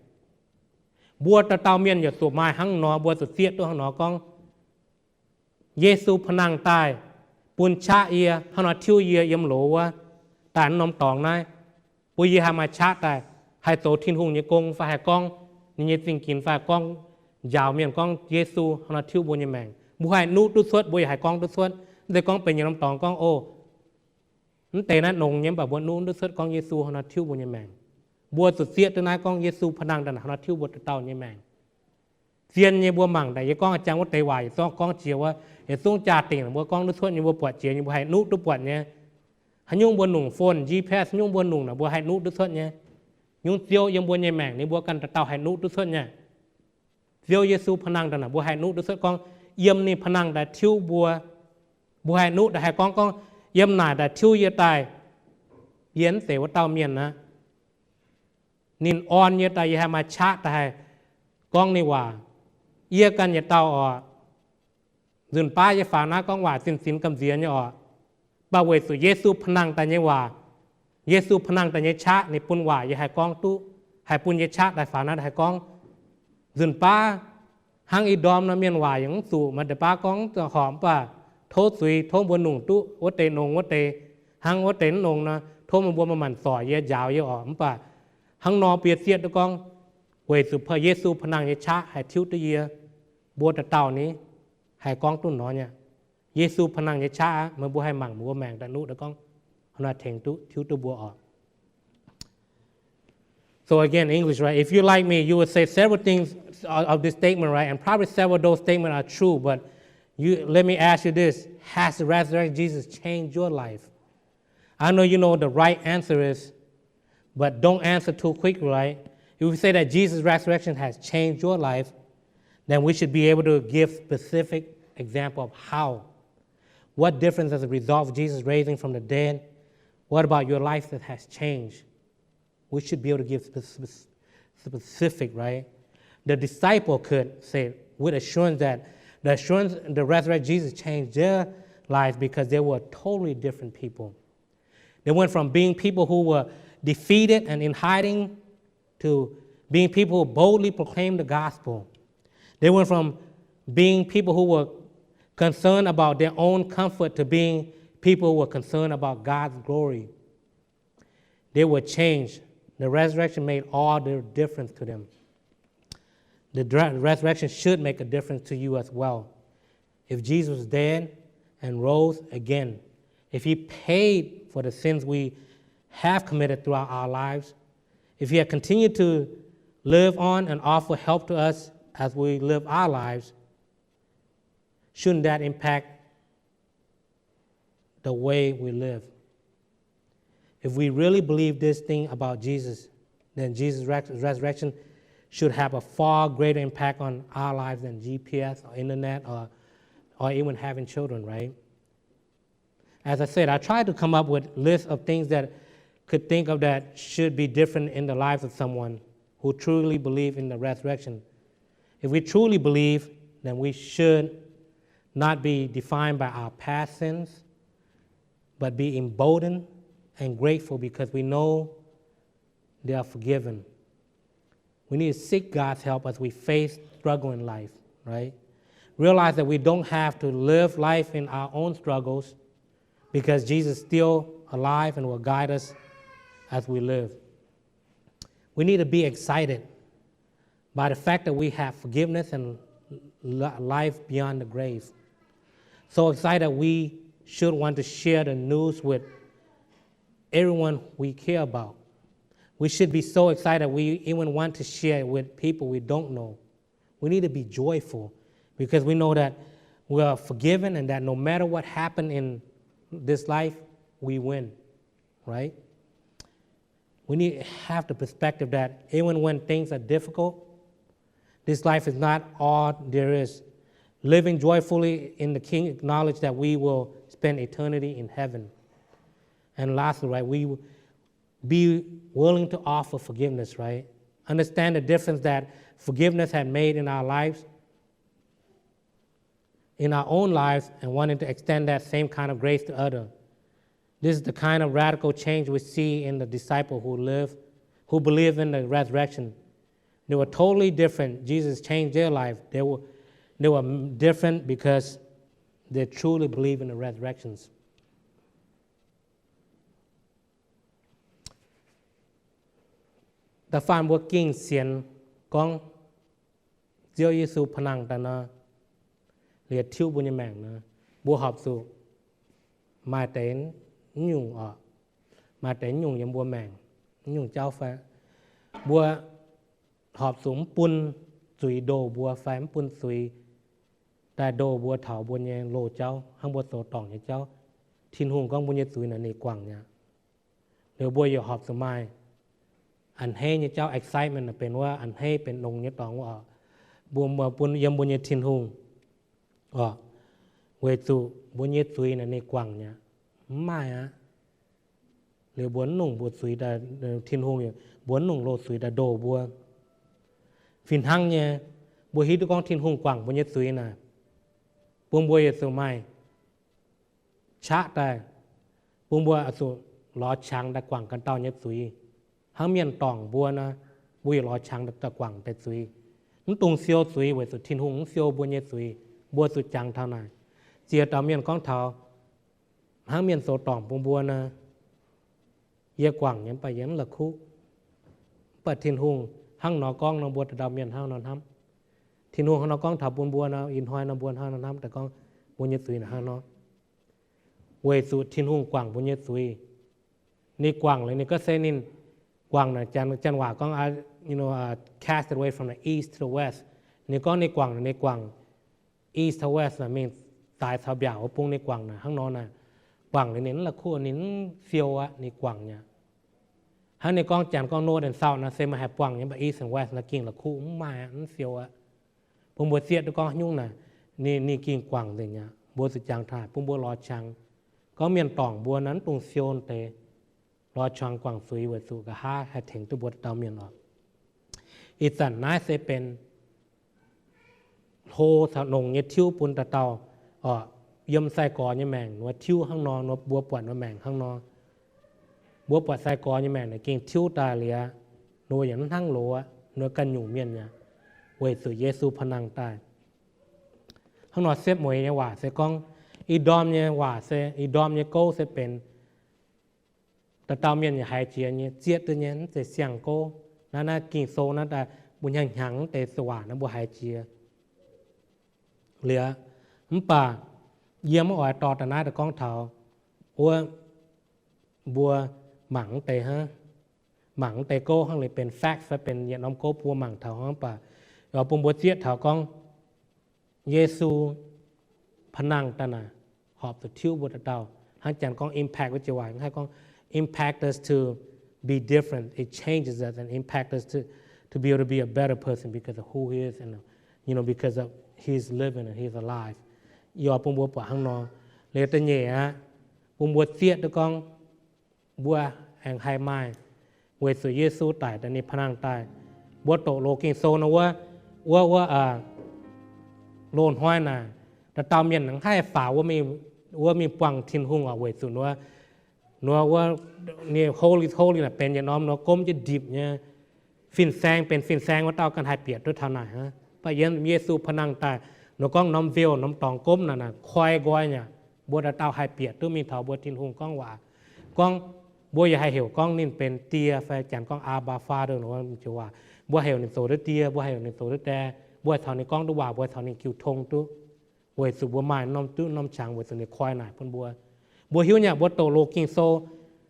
Mbuo dauh dauh mienh yaac zuqc maaih hnangv nor, mbuo zuqc zieqv duqv hnangv nor gorngv, Yesu pa'nangh daaih bun qaqv yie, hnangv nor tiuv yie yiem loz wuov, daaih norm dorngx naaiv, bun yie haih maaih qaqv daaih haih zoux Tin-Hungh nyei gong fai haih gorngv ninh nyei zingh ginx fai haih gorngv njaaux mienh gorngv Yesu hnangv nor tiuv mbuo nyei maengc. Mbuo haih nuqv duqv cuotv, mbuo yaac haih gorngv duqv cuotv. Mv zeiz gorngv benx nyei norm dorngx gorngv, o, mv deix naaiv nongx nyei, mv baac mbuo nuqv duqv cuotv gorngv Yesu hnangv nor tiuv mbuo nyei maengc. Mbuo zuqc zieqv duqv naaiv gorngv Yesu pa'nangh daaih hnangv nor tiuv mbuo dauh dauh nyei maengc. Zien nyei mbuo mangc daaih, yie gorngv jang wuov deix waac yietc zungv gorngv jiex wuov, yietc zungv jaa-dingc mbuo gorngv duqv cuotv nyei, mbuo buatc jiex nyei, mbuo haih nuqv duqv buatc nyei. Haaix nyungc mbuo longc phone, G P S, haaix nyungc mbuo longc naaic mbuo haih nuqv duqv cuotv nyei. Nyungc Ziouv yiem mbuo nyei maengc ni mbuo ganh dauh dauh haih nuqv duqv cuotv nyei. Ziouv Yesu pa'nangh daaih naaic mbuo haih nuqv duqv cuotv gorngv yiem ninh pa'nangh daaih tiuv mbuo. Mbuo haih nuqv daaih haih gorngv gorngv, yiem naaic daaih tiuv yie daaih, yie mv zeiz wuov dauh mienh aqv. Ninh orn yie daaih yie haih maaih qaqv daaih haih gorngv ninh waac. Yie ganh yietc dauh oc, nzunc baav yie faaux naaiv gorngv waac zinh zinx gamh nziex nyei oc. Mv baac weic zuqc Yesu pa'nangh daaih nyei waac, Yesu pa'nangh daaih nyei qaqv ninh bun waac yie haih gorngv duqv, haih bun yie qaqv daaih faaux naaiv haih gorngv. Nzunc baav hnangv ih ndorm nor mienh waac yaac mv zuqc, maaih deix baav gorngv horpc, mv baac tov zuiz, tov mbuo longc duqv wuov deix nongx wuov deix, hnangv wuov deix mv nongx nor, tov meih mbuo maaih maanc zorc yie, njaaux yie oc. Mv baac hnangv nor bun yie zieqv duqv gorngv, weic zuqc Yesu pa'nangh nyei qaqv haih tiuv duqv yie. Mbuo dauh dauh ni haih gorngv duqv nor nyei. Yesu pa'nangh nyei qaqv aqv, meih mbuo haih mangc mbuo maengc daaih nuqv daaih gorngv, hnangv nor tengx duqv tiuv duqv mbuo oc. So again, English, right? If you like me, you would say several things of this statement, right? And probably several of those statements are true, but You, let me ask you this. Has the resurrected Jesus changed your life? I know you know the right answer is, but don't answer too quick, right? If we say that Jesus' resurrection has changed your life, then we should be able to give specific example of how. What difference as a result of Jesus raising from the dead? What about your life that has changed? We should be able to give spe- spe- specific, right? The disciple could say with assurance that the assurance, the resurrected Jesus changed their lives because they were totally different people. They went from being people who were defeated and in hiding to being people who boldly proclaim the gospel. They went from being people who were concerned about their own comfort to being people who were concerned about God's glory. They were changed. The resurrection made all the difference to them. The dre- resurrection should make a difference to you as well. If Jesus was dead and rose again, if he paid for the sins we have committed throughout our lives, if he had continued to live on and offer help to us as we live our lives, shouldn't that impact the way we live? If we really believe this thing about Jesus, then Jesus' res- resurrection should have a far greater impact on our lives than G P S or internet or, or even having children, right? As I said, I tried to come up with lists of things that could think of that should be different in the lives of someone who truly believe in the resurrection. If we truly believe, then we should not be defined by our past sins, but be emboldened and grateful because we know they are forgiven. We need to seek God's help as we face struggle in life, right? Realize that we don't have to live life in our own struggles because Jesus is still alive and will guide us as we live. We need to be excited by the fact that we have forgiveness and li- life beyond the grave. So excited that we should want to share the news with everyone we care about. We should be so excited that we even want to share it with people we don't know. We need to be joyful because we know that we are forgiven and that no matter what happened in this life, we win, right? We need to have the perspective that even when things are difficult, this life is not all there is. Living joyfully in the King acknowledge that we will spend eternity in heaven. And lastly, right, we be willing to offer forgiveness, right? Understand the difference that forgiveness had made in our lives, in our own lives, and wanting to extend that same kind of grace to others. This is the kind of radical change we see in the disciple who live, who believe in the resurrection. They were totally different. Jesus changed their life. They were, they were different because they truly believe in the resurrections. Da'faanh mbuo gengh sienx gorngv Ziouv Yesu pa'nangh daaih nor, liepc tiuv mbuo nyei maengc nor, mbuo horpc zuqc maaih deix nyungc oc, maaih deix nyungc yiem mbuo maengc, nyungc jauv fai mbuo horpc zuqc mv bun zuiz ndoh mbuo fai mv bun zuiz daaih ndoh mbuo taux mbuo nyei loz-jauv, hnangv mbuo zoux dorngc nyei jauv. Tin-Hungh gorngv mbuo nyei zuiz naaic ninh guangc mi'aqv. Liuz mbuo yaac horpc zuqc maaih a'hneiv nyei jauv, excitement, benx wuov a'hneiv benx longx nyei dorngx wuov oc, mbuo bun yiem mbuo nyei Tin-Hungh oc, weic zuqc mbuo nyei zuiz naaic ninh guangc mi'aqv. Mv maaih aqv. Liuz mbuo mv nungx mbuo zuiz daaih, Tin-Hungh, mbuo mv nungx loz zuiz daaih ndoh mbuo. Fih hnangv nyei, mbuo hiuv duqv gorngv Tin-Hungh guangc mbuo nyei zuiz naaic, bun mbuo yaac zuqc maaih qaqv daaih, bun mbuo zuqc lorz qangx daaih guangc ganh dauh nyei zuiz. Hnangv mienh dorngc mbuo nor, mbuo yaac lorz qangx daaih guangc deix zuiz. Mv dungx siou zuiz weic zuqc Tin-Hungh mv siou mbuo nyei zuiz. Mbuo zuqc jangx taux naaic. Ziex dauh mienh gorngv taux hnangv mienh zoux dorngc bun mbuo nor, yie guangc nyei mv baac yie mv la'kuqv. Mv baac Tin-Hungh hnangv nor gorngv nor, mbuo dauh dauh mienh hnangv nor hnamv. Tin-Hungh hnangv nor gorngv taux bun mbuo nor, ih hnoi nor mbuo hnangv nor hnamv daaih gorngv mbuo nyei zuiz naaic hnangv nor. Weic zuqc Tin-Hungh guangc mbuo nyei zuiz. Ninh guangc liuz ninh gorngv se ninh guangc naaic, Janx waac gorngv, you know, cast it away from the east to the west. Ninh gorngv ninh guangc, ninh guangc east to west, that means daaix caux mbiaauc wuov bung ninh guangc naaic hnangv nor naaic, guangc liuz ninh mv la'kuqv, ninh mv siou aqv, ninh guangc nyei. Hnangv ninh gorngv janx gorngv north and south naaic se maaih haih buangh nyei, mv baac east and west naaic gengh la'kuqv mv maaih aqv, mv siou aqv. Bun mbuo zieqv duqv gorngv nyungc naaic, ninh, ninh gengh guangc nzengc aqv. Mbuo zuqc jangx taaih bun mbuo lorz qangx gorngv mienh dorngc mbuo naaic mv dungx siou deix, lorz qangx guangc zuiz weic zuqc nqa'haav haih tengx duqv mbuo dauh dauh mienh oc. Ih zanc naaiv se benx hlo caux nongx nyei tiuv bun dauh dauh oc. Yiem sai-gorx nyei maengc nor tiuv hnangv nor, nor mbuo buatc nor maengc hnangv nor. Mbuo buatc sai-gorx nyei maengc naaic gengh tiuv daaih liuz, nor yaac mv hnangv loz aqv, nor ganh nyungc mienh aqv, weic zuqc Yesu pa'nangh daaih. Hnangv nor setv mueiz nyei waac se gorngv, ih ndorm nyei waac se, ih ndorm nyei gouv se benx dauh dauh mienh yaac haiz jiex nyei, zieqv duqv nyei, mv zeiz siang-gouv. Naaiv, naaiv Ging-Sou naaiv daaih mbuo hnyangx-hnyangx mv deix waac naaiv mbuo haiz jiex liuz, mv baac yie mv oix dorh daaih naaiv daaih gorngv taux wuov mbuo mangc mv deix hnangv, mangc mv deix gouv hnangv liuz benx facts fai benx yietc norm gouv mbuo mangc taux hnangv. Mv baac bun mbuo zieqv taux gorngv Yesu pa'nangh daaih naaic horpc zuqc tiuv mbuo dauh dauh. Hnangv janx gorngv impact wuov joux waac haih gorngv, impact us to be different. It changes us and impact us to, to be able to be a better person because of who he is and, you know, because of he's living and he's alive. Yie bun mbuo buatc hnangv nor. Liuz da'nyeic aqv, bun mbuo zieqv duqv gorngv mbuo aengx haih maaih weic zuqc Yesu daic daaih, ninh pa'nangh daaih. Mbuo doqc loz Ging-Sou nor wuov, wuov, wuov loz-hnoi naaic, dauh dauh mienh mv haih faaux wuov mingh, wuov mingh buangh Tin-Hungh oc, weic zuqc nor, nor wuov ninh holy, holy naaic benx yietc norm nor gomv jienv ndipc nyei fin-saeng, benx fin-saeng wuov dauh ganh haih bieqc duqv taux naaic hnangv. Mv baac yiem Yesu pa'nangh daaih, nor gorngv norm fiuv, norm dorngx gomv naaic, naaic koi nqoi nyei, mbuo dauh dauh haih bieqc duqv mingh taux mbuo Tin-Hungh gorngv waac. Gorngv mbuo yaac haih heuc gorngv ninh benx Die fai janx gorngv Abba Father nor joux waac. Mbuo heuc ninh zoux duqv Die, mbuo heuc ninh zoux duqv Die, mbuo haih caux ninh gorngv duqv waac, mbuo haih caux ninh jiu tong duqv, weic zuqc mbuo maaih norm duqv norm qangx weic zuqc ninh koi naaic bun mbuo. Mbuo hiuv nyei, mbuo doqc loz Ging-Sou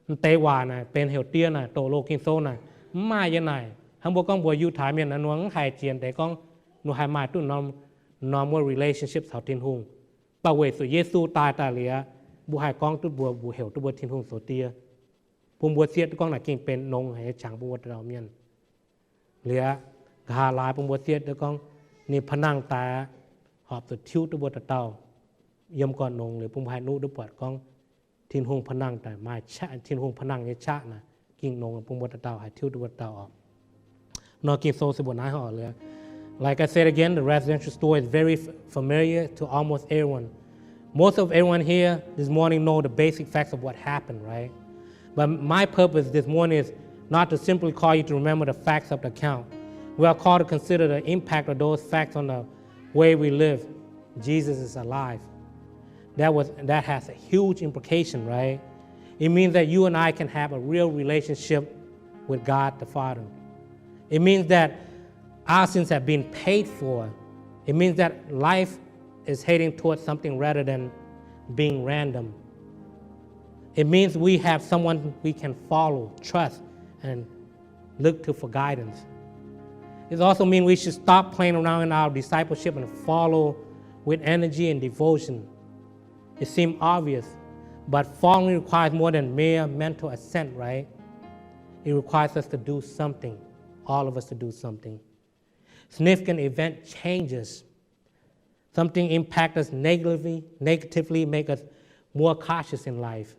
m'deix waac naaic benx heuc Die naaic, doqc loz Ging-Sou naaic mv maaih yiem naaic. Hnangv mbuo gorngv mbuo Yiutai Mienh naaic nor mv haih jiex deix gorngv nor haih maaih duqv norm, norm wuov relationship caux Tin-Hungh. Mv baac weic zuqc Yesu daaih daaih liuz, mbuo haih gorngv duqv mbuo, mbuo heuc duqv mbuo Tin-Hungh zoux Die, bun mbuo zieqv duqv gorngv naaic gengh benx nongx haic nyei qangx bun mbuo dauh dauh mienh. Liuz, nqa'haav laaix bun mbuo zieqv duqv gorngv ninh pa'nangh daaih aqv, horpc zuqc tiuv duqv mbuo dauh dauh yiem gorn-nongx. Liuz bun mbuo haih nuqv duqv buatc gorngv Tin-Hungh pa'nangh daaih maaih qaqv, Tin-Hungh pa'nangh nyei qaqv naaic gengh nongx bun mbuo dauh dauh haih tiuv duqv mbuo dauh dauh oc. Nor Ging-Sou se mbuox naaiv oc. Like I said again, the resurrection story is very f-, familiar to almost everyone. Most of everyone here this morning know the basic facts of what happened, right? But my purpose this morning is not to simply call you to remember the facts of the account. We are called to consider the impact of those facts on the way we live. Jesus is alive. That was, that has a huge implication, right? It means that you and I can have a real relationship with God the Father. It means that our sins have been paid for. It means that life is heading towards something rather than being random. It means we have someone we can follow, trust, and look to for guidance. It also means we should stop playing around in our discipleship and follow with energy and devotion. It seems obvious, but following requires more than mere mental assent, right? It requires us to do something, all of us to do something. Significant event changes. Something impact us negatively, negatively make us more cautious in life.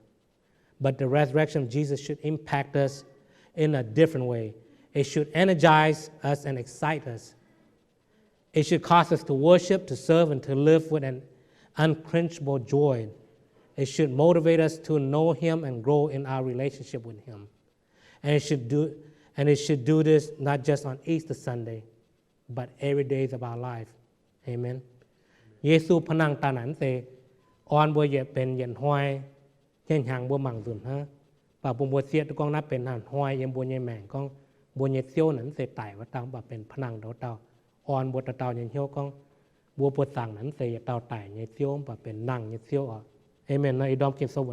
But the resurrection of Jesus should impact us in a different way. It should energize us and excite us. It should cause us to worship, to serve, and to live with an unquenchable joy. It should motivate us to know Him and grow in our relationship with Him. And it should do, and it should do this not just on Easter Sunday, but every day of our life. Amen. Yesu พระนาง daaih naaic mv zeiz orn mbuo yietc benx yietc hnoi, hnyangx-hnyangx mbuo mangc nzunc hnangv. Mv baac bun mbuo zieqv duqv gorngv naaiv benx hnangv hnoi yiem mbuo nyei maengc, gorngv mbuo nyei Ziouv naaic mv zeiz daic wuov dauh, mv baac benx พระนาง wuov dauh orn mbuo dauh dauh nyei hnyouv gorngv mbuo buoz-zaangc naaic mv zeiz yietc dauh daic nyei Ziouv, mv baac benx nangh nyei Ziouv oc. Amen. Nor ih ndorm Ging-Sou mbuox